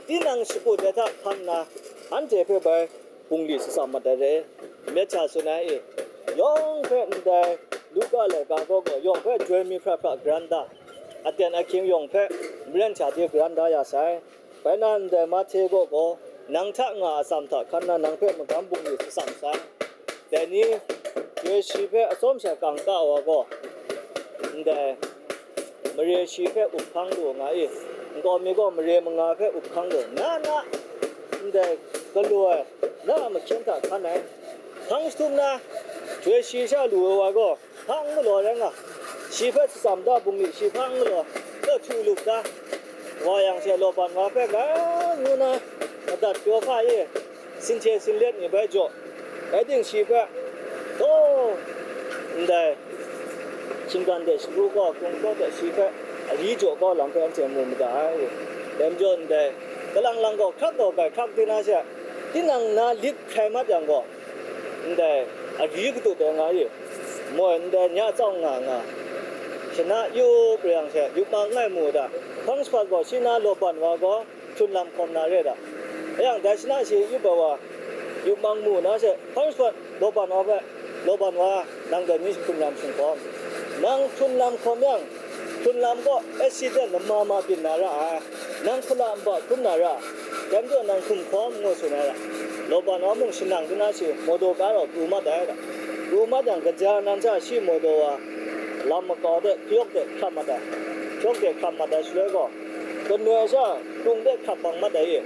tinang shakut ai hta hkan nna, anhte hpe bai bungli shatsam mat ai re. Myit hta tsun ai e, yawng hpe ndai Luka laika gaw gaw, yawng hpe joi mi hpra hpra garan da, aten ahkying yawng hpe maren hta de garan da ya sai. Bai na ndai Mahte gaw gaw, nang hta nga atsam hta hkan na nang hpe magam bungli shatsam sai. Dai ni, joi shi hpe atsawm sha kang ka wa gaw, ndai mare shi hpe up hkang lu nga i, nkau mi gaw mare manga hpe up hkang lu, na na, ndai galaw ai, na a mahkyen hta hkan ai, hpang jahtum na, joi shi sha lu ai wa gaw, hpang galaw rai nga, shi hpe shatsam da bungli shi hpang galaw, kaw htu lup da, wa yang she lawban wa hpe ga ngu na, madat pyaw hka e, sinhte sinlet ni bai jaw, rai ting shi hpe, taw, ndai, shinggan de shagu gaw, hkrung hkraw de shi hpe, ari jaw kau lam hpe anhte mu mada ai. Dai majaw ndai, kalang lang gaw hkrak gaw gai hkrak di na she, tinang na lit hkrai mat yang gaw, ndai, ari katut ai nga i, moi ndai nya tsawng nga nga, shana yup rai yang she, yup mang ngai mu da, hpang shapat gaw shi na lawban wa gaw, hkrun lam hkawm na re da. Mayang dai shana shi yup ai wa, yup mang mu na she, hpang shapat lawban wa hpe, lawban wa, nang dai ni hkrun lam hkawm, nang hkrun lam hkawm yang, hkrun lam gaw accident lama ma byin na ra ai, nang hkala nba hkrum na ra, dai majaw nang hkum hkawm ngu tsun ai ra. Lawban wa mung shanang di na shi, mawdaw ka rau pru mat ai ra. Pru mat yang, kaja nan sha shi mawdaw wa, lam makau de hpyawk de hkram mat ai. Hpyawk de hkram mat ai shaloi gaw, kanoi sha hkrung de hkrap bang mat ai e,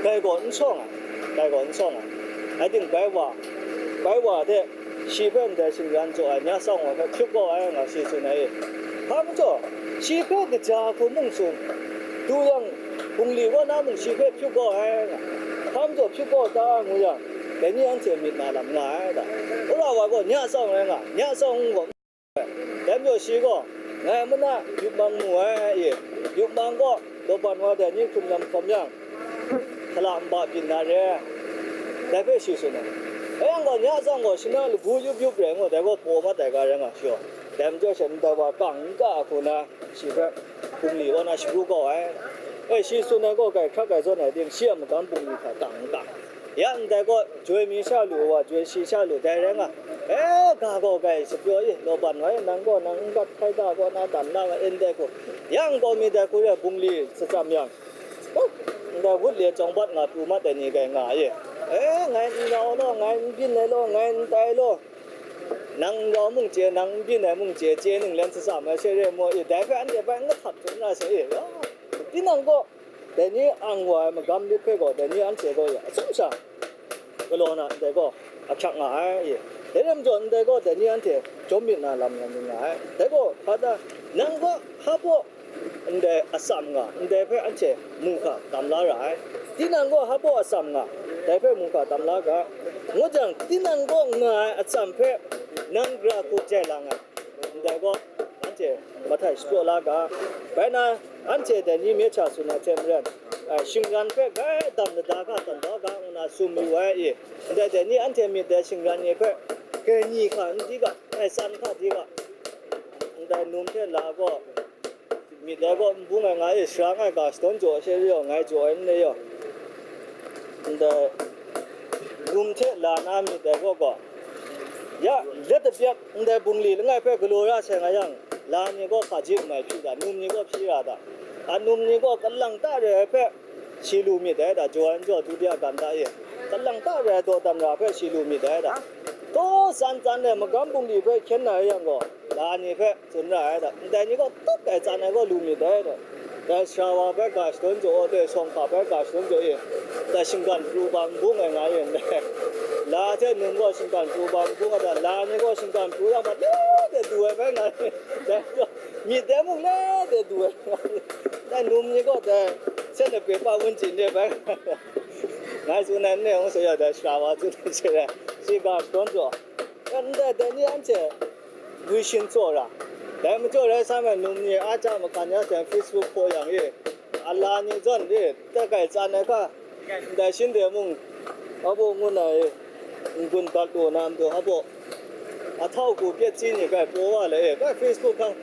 dai gaw n shawng ai, dai gaw n shawng ai. Rai timung, bai wa, bai wa hte shi hpe ndai shingran jaw ai nya tsawng wa hpe hpyuk kau ai nga shi tsun ai e. Hpa majaw, shi hpe kaja hku mung tsun, du yang, bungli kaw na mung shi hpe hpyuk kau ai nga, hpa majaw hpyuk kau ta ngu yang, dai ni anhte myit na lam nga ai da. Wora wa gaw nya tsawng rai nga, nya tsawng gaw, dai majaw shi gaw, ngai mana yup mang mu ai e, yup mang gaw lawban wa dai ni hkrun lam hkawm yang, hkala nba byin na re, dai hpe shi tsun ai. Rai yang gaw, nya tsawng gaw, shana lagu yup yup rai ngu, dai gaw paw mat ai ga rai nga shi gaw, dai majaw she ndai wa kang n ka hku na, shi hpe bungli kaw na shagu kau ai. E, shi tsun ai gaw gai hkrak ai zawn ai ting, shi a magam bungli hta kang n ka. Ya ndai gaw, joi mi sha lu wa, joi shi sha lu, dai rai nga. E, ga gaw gai shapyaw i, lawban wa e, nang gaw nang n gat hkai da kaw na dan na wa, e, ndai hku. Ya nkau mi dai hku re bungli shatsam yang, ndai wut le chyawm bat nga pru mat ai ni gai nga e. E, ngai n rau law, ngai n byin ai law, ngai n tai law. Nang n rau mung chye, nang n byin ai mung chye, chye ninglen shatsam ai she re maw i, dai hpe anhte bai n kahtap htum na she e. Tinang gaw, dai ni ang wa ai magam lit hpe gaw, dai ni anhte gaw ya, atsum sha galaw na ndai gaw, ahkyak nga ai. Dai rai majaw, ndai gaw, dai ni anhte jawm myit na lam nga myit nga ai. Dai gaw, hpa ta, nang gaw hpa baw ndai atsam nga, ndai hpe anhte mu hka tam la ra ai. Tinang gaw hpa baw atsam nga, dai hpe mu hka tam la ga, ngut jang, tinang gaw nga ai atsam hpe nang gara hku jai lang ai. Ndai gaw, anhte mahtai shapraw la ga, bai na, anhte dai ni myit hta tsun ai hte maren, ai, shingran hpe bai dam lada ga, dan da ga, ngu na tsun mayu ai e. Ndai dai ni anhte myit dai shingran ni hpe, grai ni hka n di ga, grai tsan hka di ga, ndai num hte la gaw, myit dai gaw n bung ai nga e, sara ngai ga shadawn jaw she re yaw, ngai jaw ai n re yaw. Ndai num hte la na myit dai gaw gaw, ya, let apyat ndai bungli langai hpe galaw ra sai nga yang, la ni gaw hpaji n mai hpyi da, num ni gaw hpyi ra da. A num ni gaw kalang ta re ai hpe shi lu myit dai da, Johan jaw dutiya gan da e, kalang ta re ai dawdan ra hpe shi lu myit dai da. Taw tsan tsan e magam bungli hpe hkyen na yang gaw, la ni hpe tsun ra ai da, ndai ni gaw tup ai tsan ai gaw lu myit dai da. Dai sara wa bai ga shadawn jaw, de sawng hpa bai ga shadawn jaw e, dai shinggan pru bang bung ai nga yen dai. La hte num gaw shinggan pru bang bung ai da, la ni gaw shinggan pru yang ma le de du ai bai nga yen dai. Myit dai mung le de du ai nga yen dai, num ni gaw dai, se na pe pa wun chin de bai nga yen dai. Ngai tsun ai n ne hkawng sa ya dai, sara wa tsun ai hte rai, shi ga shadawn jaw. Ndai dai ni anhte gwi shin tsaw ra. Dai majaw rai sa me, num ni a ja makan ya hte Facebook hpaw yang e, a la ni zawn e, tat kai tsan ai hka, ndai shin de mung, a baw ngun ai e, n-gun dat lu na matu, a baw, a htau ku pyat si ni kai pyaw wa le e, kai Facebook hkang,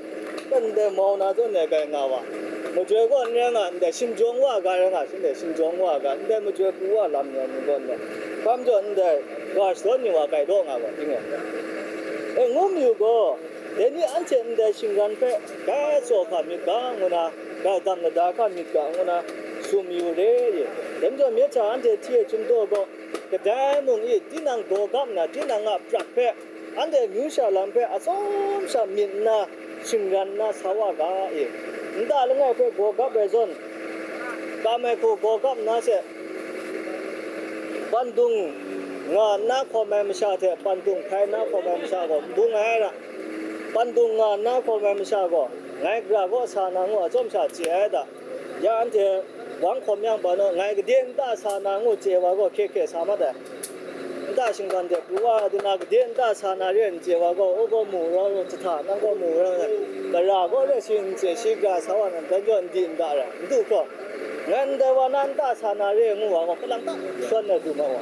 kai ndai mau na zawn e kai nga wa. Majoi gaw n rai nga, ndai shingjawng wa ga rai nga, shin dai shingjawng wa ga, ndai majoi pru wa lam ni ai ni gaw ndai, hkam jaw ndai ga shadawn ni wa kai daw nga gaw, ting e. E, ngu mayu gaw, dai ni anhte ndai shingran hpe, dai tsaw hkam myit ga, ngu na, dai dam lada hkam myit ga, ngu na, tsun mayu re ye. Dai majaw, myit hta anhte hti e chyum daw gaw, kadai mung e, tinang gaw gap nna, tinang a prat hpe, anhte amyu sha lam hpe atsawm sha myit nna, shingran nna sa wa ga e. Nta langai hpe gaw gap ai zawn, kam ai hku gaw gap nna se, pandung nga nna hkawm ai masha hte pandung hpai nna hkawm ai masha gaw n bung ai ra. Pandung nga nna hkawm ai masha gaw, ngai gara kaw sa na ngu atsawm sha chye ai da. Ya anhte wang hkawm yang, ba naw, ngai gade nta sa na ngu chye wa gaw, hkye hkye sa mat ai. Nta shinggan de pru wa ai, du na gade nta sa na re ai n chye wa gaw, u gaw mu rau, jahta nang gaw mu rau, gara gaw re shi n chye, shi gara sa wa nan, dan jaw n di nta rai, n du hkraw. Ngai ndai wa na nta sa na re ai ngu wa gaw, kalang ta shawn ai du ma wa.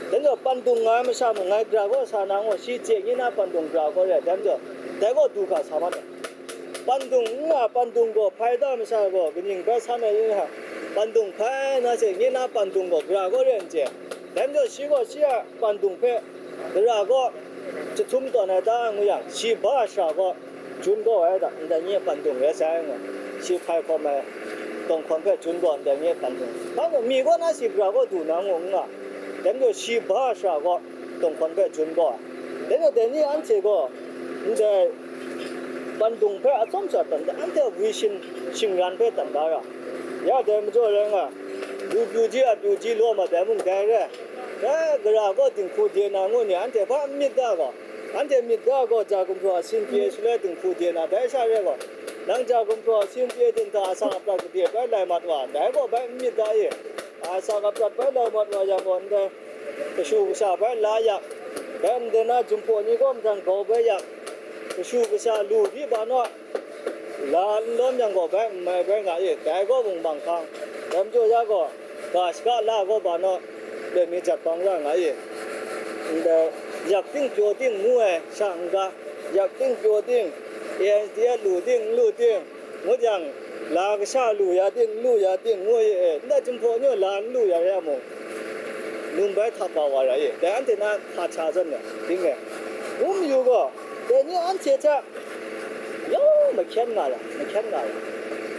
Dan jaw pandung nga ai masha mung, ngai gara kaw sa na ngu, shi chye nye na pandung gara kaw re ai, dan jaw, dai gaw du hkra sa mat ai. Pandung n nga, pandung gaw hpai da masha gaw, kaning bai san ai ring hta, pandung hpai na se, nye na pandung gaw gara kaw re n chye. Dai majaw, shi gaw shi a pandung hpe gara kaw jahtum tawn ai ta ngu yang, shi ba shara gaw jun gaw ai da, ndai nye pandung rai sai ngu, shi hpai hkawm ai tawng hkawn hpe jun gaw ndai nye pandung. Hpa mung, mi kaw na shi gara kaw du na ngu n nga, dai majaw, shi ba shara gaw tawng hkawn hpe jun gaw ai. Dai majaw, dai ni anhte gaw ndai pandung hpe atsawm sha tan da, anhte a gwi shin shingran hpe tan da ra. Ya dai majaw rai nga, lu pyu ji a pyu ji law mat ai mung dai re. Dai gara gaw dinghku de na ngu ni anhte hpa n myit da gaw, anhte myit da gaw, ja gumhpraw a sin pyi ai shaloi dinghku de na, dai sha re gaw, nang ja gumhpraw a sin pyi ai din hta asak aprat gade bai lai mat wa, dai gaw bai n myit da e. Asak aprat bai lai mat wa yang gaw, ndai kashu kasha bai la yak, dai ndai na jumhpaw ni kaw mahtang grau bai yak, kashu kasha lu di ba naw, la n lawm yang gaw bai n mai bai nga e, dai gaw mung manghkang. Dai majaw ya gaw, ga shaka la gaw ba naw, loi mi jat bang ra nga e. Ndai yak ting pyaw ting ngu ai sha n-ga, yak ting pyaw ting, A N C T S lu ting n lu ting, ngut yang, la kasha lu ya ting, n lu ya ting, ngu e, ndai jumhpaw ni gaw la n lu ya re ai mung, num bai hta kau wa ra e, dai anhte na hta hta zawn le, ding e, ngu mayu gaw, dai ni anhte hta yawng mahkyen nga ra, mahkyen nga ra.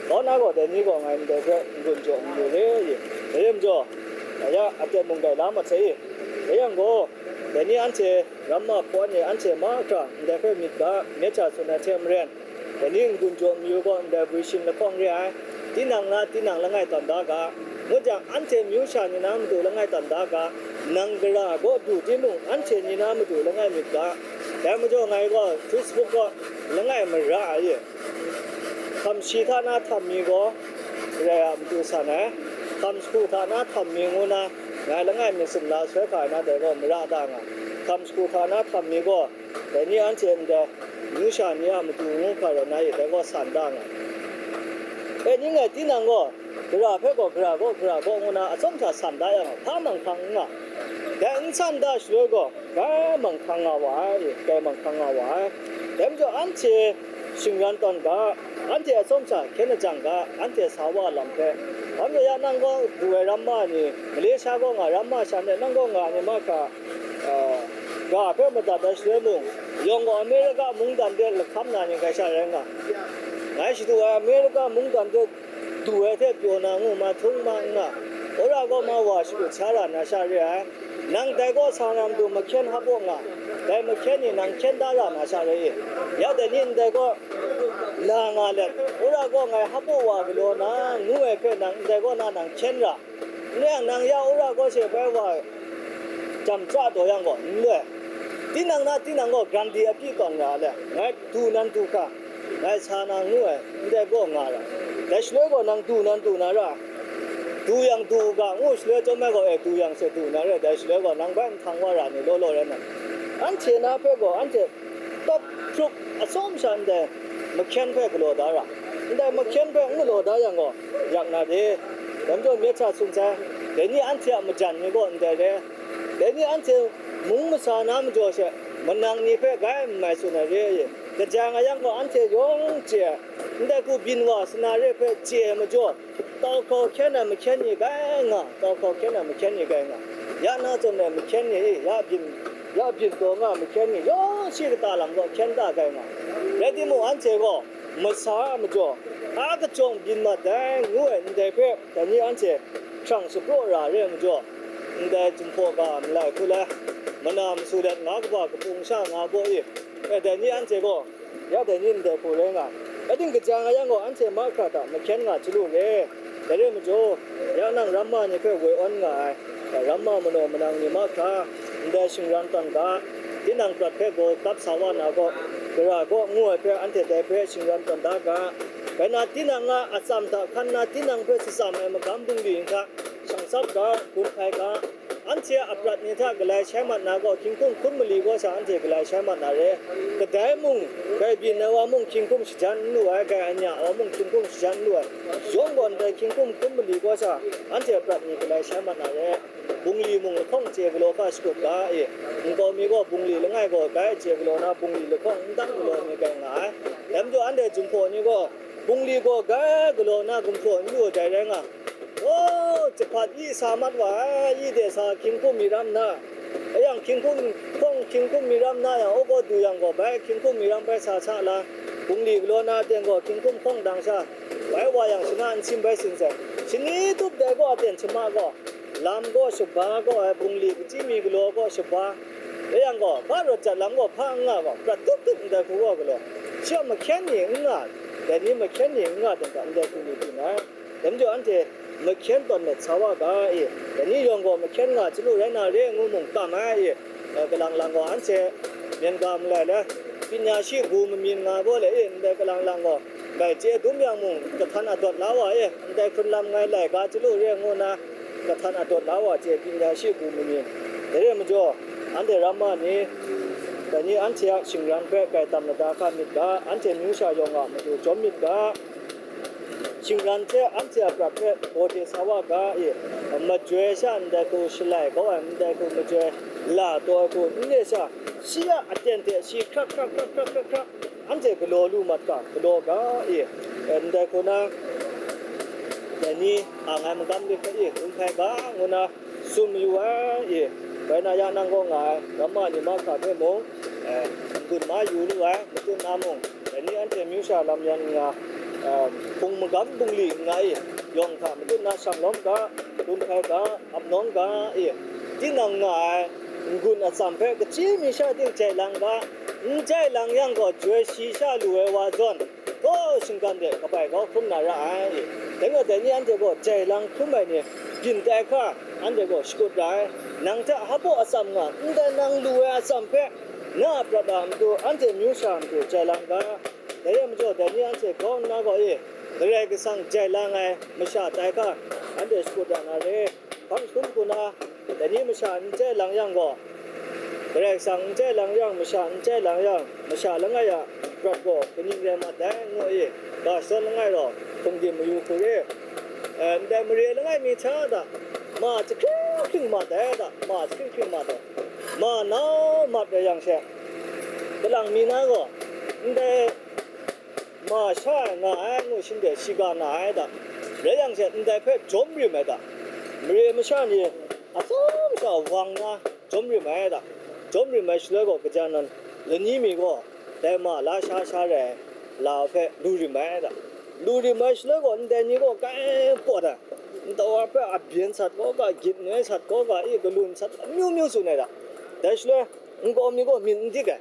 Kau na gaw, dai ni gaw ngai ndai hpe n-gun jaw mayu re e, dai rai majaw, ya, aten mung dai la mat sai e, dai yang gaw, dai ni anhte ramma hpawn e anhte mahkra ndai hpe myit ga, myit hta tsun ai hte maren, dai ni n-gun jaw mayu gaw ndai gwi shin lahkawng re ai, tinang na tinang langai tawn da ga, ngut jang, anhte amyu sha ni na matu langai tawn da ga, nang gara gaw du timung, anhte ni na matu langai myit ga. Dai majaw ngai gaw Facebook gaw langai mara ai e. Hkam shi hta na htam mi gaw rai a matu san ai, hkam jahku hta na htam mi ngu na, ngai langai myit sumla soi hka ai na dai gaw mara da nga. Hkam jahku hta na htam mi gaw, dai ni anhte ndai amyu sha ni a matu ngu hkra rai na e, dai gaw san da nga. E, ning ai tinang gaw, gara hpe gaw gara gaw, gara gaw ngu na atsawm hta san da yang, hpa manghkang n nga. Dai n san da shaloi gaw, dai manghkang nga wa ai, dai manghkang nga wa ai. Dai majaw anhte shingran tawn ga, anhte atsawm hta hkyen lajang ga, anhte sa wa lam hpe. Hpa majaw ya nang gaw du ai ramma ni, Malaysia kaw nga ramma sha nde nang kaw nga ai ni mahkra, a, ga hpe madat ai shaloi mung, yawng gaw Amerika mungdan de lahkam na ni hkrai sha rai nga, ngai shadu ai Amerika mungdan de du ai hte pyaw na ngu ma htung ma n nga, wora kaw ma wa shakut sha ra na sha re ai. Nang dai kaw sa na matu mahkyen hap u nga, dai mahkyen ni nang hkyen da ra na sha re i? Ya dai ni ndai kaw, la nga let, wora gaw ngai hpaw wa galaw na, ngu ai hpe nang ndai kaw na nang hkyen ra. N rai yang, nang ya wora gaw she bai wa jam chya taw yang gaw, n loi. Tinang na tinang gaw, granti apyi tawn ra let, ngai du nan du hkra, ngai sa na ngu ai, ndai gaw nga ra. Dai shaloi gaw, nang du nan du na ra, du yang du u ga, ngu shaloi chyawm ai gaw, e, du yang she du na re, dai shaloi gaw, nang bai nhtang wa ra ni law law rai nna, anhte na hpe gaw, anhte tawp hprup atsawm sha ndai mahkyen hpe galaw da ra, ndai mahkyen hpe n galaw da yang gaw, yak na de. Dai majaw myit hta tsun sai, dai ni anhte a majan ni gaw ndai re, dai ni anhte mung masa na majaw she, manang ni hpe gai n mai tsun ai re, kaja nga yang gaw, anhte yawng chye ai, ndai hku byin wa sana re hpe chye ai majaw, tau hkraw hkyen ai mahkyen ni gai nga, tau hkraw hkyen ai mahkyen ni gai nga, ya na zawn ai mahkyen ni, ya byin, ya byin taw nga ai mahkyen ni, yawng shi kata lam gaw hkyen da gai nga. Rai timung, anhte gaw masa a majaw, a kachyawng byin mat dai, ngu ai ndai hpe, dai ni anhte hkrang shapraw ra re ai majaw, ndai Jinghpaw ga malai hku lai, mana masu let nga kaba kapung sha nga gaw i, e, dai ni anhte gaw, ya dai ni ndai hku rai nga ai. Rai ting, kaja nga yang gaw, anhte mahkra hta mahkyen nga chyalu re. Dai re ai majaw, ya nang ramma ni hpe woi awn nga ai, ramma manaw manang ni mahkra, ndai shingran tawn ga, tinang prat hpe gaw kap sa wa na gaw, gara gaw ngu ai hpe, anhte dai hpe shingran tawn da ga. Bai na, tinang a atsam hta hkan na tinang hpe shatsam ai magam bungli hta shang tsap ga, gun hpai ga. Anhte a prat ni hta galai shai mat na gaw, hkying hkum hkun mali gaw sha anhte galai shai mat na re. Kadai mung, gai byin ai wa mung hkying hkum shajan n lu ai, gai anya wa mung hkying hkum shajan n lu ai, yawng gaw ndai hkying hkum hkun mali gaw sha anhte a prat ni galai shai mat na re. Bungli mung lahkawng chye galaw hkra shakut ga i, nkau mi gaw bungli langai gaw bai chye galaw na, bungli lahkawng n dang galaw ai mi gai nga ai. Dai majaw, anhte Jinghpaw ni gaw bungli gaw gai galaw na gumhpraw n lu ai dai rai nga. O, jahpat yi sa mat wa ai, yi de sa hkying hkum mi ram na, rai yang hkying hkum hkawng hkying hkum mi ram na yang, o gaw du yang gaw, bai hkying hkum mi ram bai sa sa la, bungli galaw na aten gaw hkying hkum hkawng dang sha, bai wa yang shana nsin bai sin sai, shani tup dai gaw aten shama gaw, lam gaw shaba gaw ai, bungli kachyi mi galaw gaw shaba, rai yang gaw, hpa rawt jat lam gaw hpa n nga gaw, prat tup tup ndai hku gaw galaw, shi a mahkyen ni n nga, dai ni mahkyen ni n nga dan hta ndai hku ni byin ai. Dai majaw anhte mahkyen tawn let sa wa ga i, dai ni yawng gaw mahkyen nga chyalu rai na re ngu mung kam ai i, kalang lang gaw anhte myen ga malai le, pyinya shi gu mamyin nga gaw le i, ndai kalang lang gaw, bai chye dum yang mung, kahtan adawt la wa i, ndai hkrun lam ngai lai ga chyalu re ngu nna, kahtan adawt la wa chye pyinya shi gu mamyin. Dai re ai majaw, anhte ramma ni, dai ni anhte a shingran hpe grai tam lada hkra myit ga, anhte amyu sha yawng a matu jawm myit ga, shingran hte anhte a prat hpe gawde sa wa ga i, majoi sha ndai hku shalai kau ai, ndai hku majoi la taw ai hku n re sha, shi a aten hte shi hkrak hkrak hkrak hkrak hkrak hkrak, anhte galaw lu mat ga, galaw ga i, ndai hku na, dai ni ang ai magam lit hpe i, n hpai ga, ngu na, tsun mayu ai i, bai na ya nang gaw nga ai, ramma ni mahkra hpe mung, eh, n-gun ma yu lu ai, matut na mung, dai ni anhte amyu sha lam yan nga, eh, hpung magam bungli n nga i, yawng hta matut na shang lawm ga, gun hpai ga, ap nawng ga i, tinang nga ai n-gun atsam hpe kachyi mi sha ting jai lang ga, n jai lang yang gaw, joi shi sha lu ai wa zawn, gaw shinggan de kabai kau hkrum na ra ai. Dai gaw, dai ni anhte gaw jai lang hkrum ai ni byin tai hkra, anhte gaw shakut ra ai. Nang hta hpaw atsam nga, ndai nang lu ai atsam hpe, na a prat a matu, anhte amyu sha a matu jai lang ga. Dai rai majaw, dai ni anhte grau nna gaw e, Karai Kasang jai lang ai masha tai hkra, anhte shakut ra na re. Hpang hkrum hku na, dai ni masha n jai lang yang gaw, Karai Kasang n jai lang yang, masha n jai lang yang, masha langai a prat gaw kaning rai mat dai, ngu i, ga shadawn langai rau, hpungdim mayu hku re. Eh, ndai mare langai mi hta da, ma jahkring hkring mat dai da, ma jahkring hkring mat dai. Ma nau mat rai yang she, kalang mi na gaw, ndai ma sha ai nga ai ngu shin de, shiga na ai da. Rai yang she, ndai hpe jawm rim ai da. Mare masha ni atsawm sha wang na jawm rim ai da. Jawm rim ai shaloi gaw, kaja nan lani mi gaw dai ma la sha sha rai ai lau hpe lu rim ai da. Lu rim ai shaloi gaw, ndai ni gaw kai pawt ai, ntau wa hpe a byen sat kaw ga, gyit noi sat kaw ga, i galun sat amyu myu tsun ai da. Dai shaloi nkau mi gaw myit n dik ai.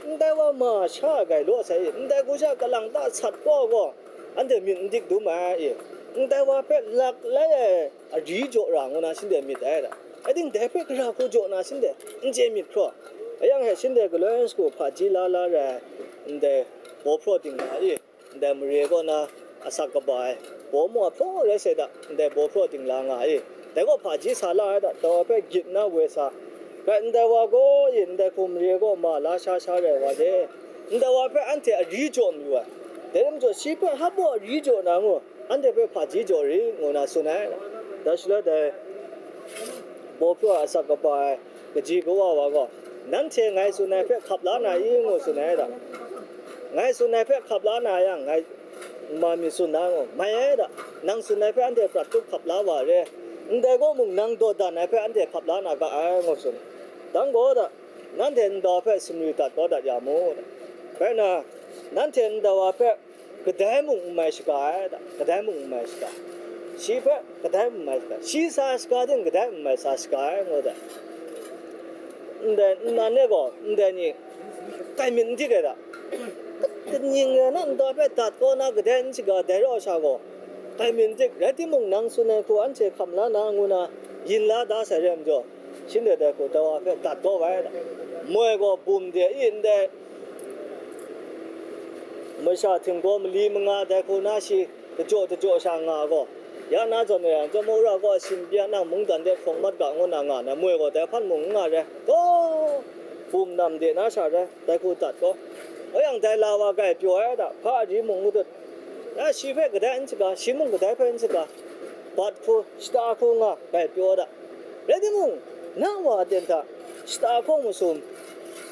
Ndai wa ma sha gai law sai i, ndai hku sha kalang ta sat gaw gaw, anhte myit n dik dum ai i, ndai wa hpe lak lai ai ari jaw ra ngu na shanhte myit dai da. Rai timung, dai hpe gara hku jaw na shanhte n chye myit hkraw, a yang he shanhte galoi shagu hpaji la la rai ai, ndai baw hpraw dingla i, ndai mare kaw na asak kaba ai baw mu a hpraw rai sai da, ndai baw hpraw dingla nga ai. Dai gaw hpaji sa la ai da, dai wa hpe gyit nna woi sa. Rai ndai wa gaw, e, ndai hku mare kaw ma la sha sha rai wa de, ndai wa hpe anhte ari jaw mayu ai. Dai lam jaw, shi hpe hap baw ari jaw na ngu, anhte hpe hpaji jaw rit, ngu na tsun ai. Dai shaloi dai baw hpraw ai asak kaba ai kaji kawa wa gaw, "Nanhte ngai tsun ai hpe hkap la na i?" ngu tsun ai da. "Ngai tsun ai hpe hkap la na yang, ngai n man mi tsun na," ngu, "Mai ai da, nang tsun ai hpe anhte prat tup hkap la wa re, ndai kaw mung nang dawdan ai hpe anhte hkap la na ga ai," ngu tsun. Dang gaw da, nanhte ndai hpe sumri dat kau dat ya mu, da. Rai nna, nanhte ndai wa hpe kadai mung n mai shaga ai, da, kadai mung n mai shaga. Shi hpe kadai mung n mai shaga. Shi sa shaga ting kadai mung n mai sa shaga ai, ngu da. Ndai nnan e gaw, ndai ni kai myit n dik ai da. Kaning rai nna, ndai hpe dat kau na kadai n shaga, dai rau sha gaw, kai myit n dik. Rai timung, nang tsun ai hku anhte hkam la na, ngu na yin la da sai rai majaw, shanhte dai hku dai wa hpe dat kau ai da. Moi gaw bum de i ndai, masha htinggaw mali manga dai hku na shi, tajaw tajaw sha nga gaw, ya na zawn e, Jawmawra gaw a shin bya nang mungdan de hkawng mat ga ngu na nga na, moi gaw dai hpan mung n nga rai, gaw, bum nam de na sha rai, dai hku dat gaw, a yang dai la wa grai pyaw ai da, hpa ari mung n dut, ya shi hpe kadai n shaga, shi mung kadai hpe n shaga, bat hku, shata hku nga grai pyaw da. Rai timung, na wa aten hta shata hkawng masum,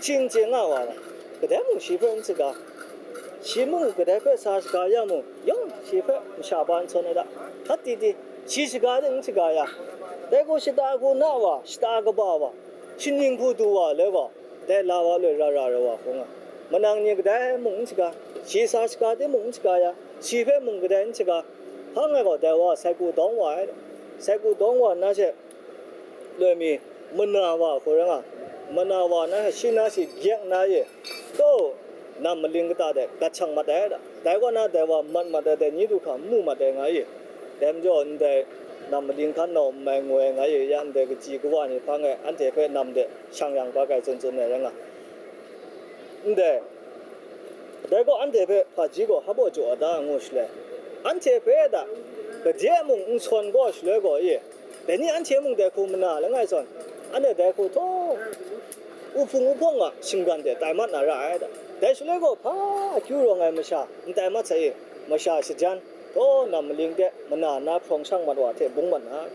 shing chye nga wa na, kadai mung shi hpe n shaga, shi mung kadai hpe sa shaga ya mung, yawng shi hpe masha ba n sawn ai da. Hkat di di, shi shaga ting n shaga ya, dai gaw shata hku na wa, shata kaba wa, shaning hku du wa le gaw, dai la wa loi ra ra rai wa hkung a, manang ni kadai mung n shaga, shi sa shaga ting mung n shaga ya, shi hpe mung kadai n shaga, hpang ai gaw dai wa sai ku dawng wa ai, sai ku dawng wa nna she, loi mi, mana wa hku rai nga, mana wa na shi na shi gyek na ye, taw, nam maling kata de gat shang mat ai da. Dai kaw na dai wa mat mat ai, dai ni du hkra n mu mat ai nga ye. Dai majaw, ndai nam maling hkan nau n mai ngoi ai nga ye, ya ndai kaji kawa ni hpang e anhte hpe nam de shang yang bak ai tsun tsun ai rai nga. Ndai, dai gaw anhte hpe hpaji gaw hpa baw jaw a ta ngu shaloi, anhte hpe da, gade mung n sawn gaw shaloi gaw e, dai ni anhte mung dai hku mana langai zawn, anhte dai hku htaw, uhpung uhpawng a shinggan de tai mat na ra ai da. Dai shaloi gaw hpa akyu rawng ai masha n tai mat sai e, masha shajan, htaw nam maling de mana na hprawng shang mat wa hte bung mat na.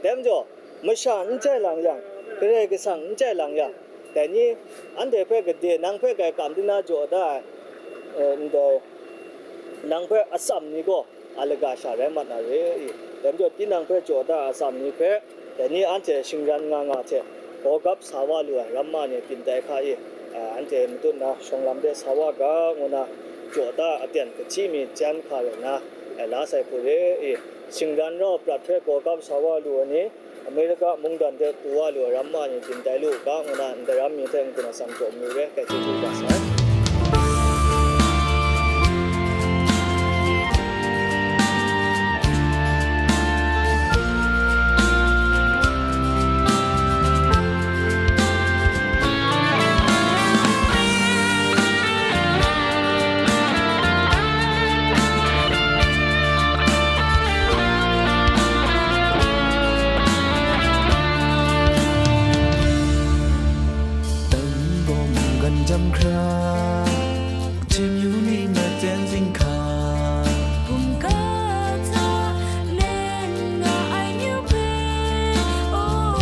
Dai majaw, masha n jai lang yang, Karai Kasang n jai lang yang, dai ni anhte hpe gade nang hpe grai kam di na jaw da ai, eh, ndai, nang hpe atsam ni gaw a laga sha rai mat na re i? Dai majaw, tinang hpe jaw da ai atsam ni hpe, dai ni anhte shingran nga nga hte, gawgap sa wa lu ai ramma ni byin tai hka i? Eh, anhte matut na shawng lam de sa wa ga, ngu na jaw da ai aten kahti mi jan hka rai nna, eh, la sai hku re i? Shingran rau prat hpe gawgap sa wa lu ai ni, Amerika mungdan de pru wa lu ai ramma ni byin tai lu u ga, ngu na ndai ram mi hte n-gun atsam jaw mayu re, kai chyeju ga sai. Tang bawng gan jam hkra, chimyu ni maten zinghka, bungga hta len nga ai myu hpe, oh.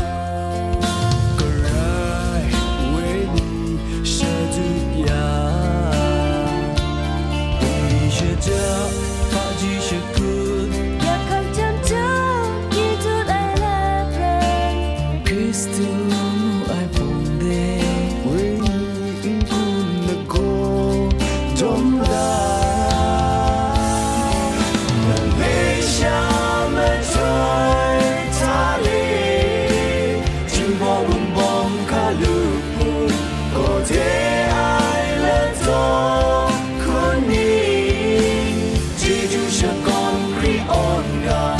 Karai woi ni shadu ya, dai shaja hpaji shakut, ya hkam jam jam, yi tut ai lap rai, Hkristu mu ai hpung de, woi ni n-gun lagaw jawm la, Malaysia mahtoi hta le, Jinghpaw Wunpawng hkalup hpung, gaw de ai Shakawn Hkriawn ga,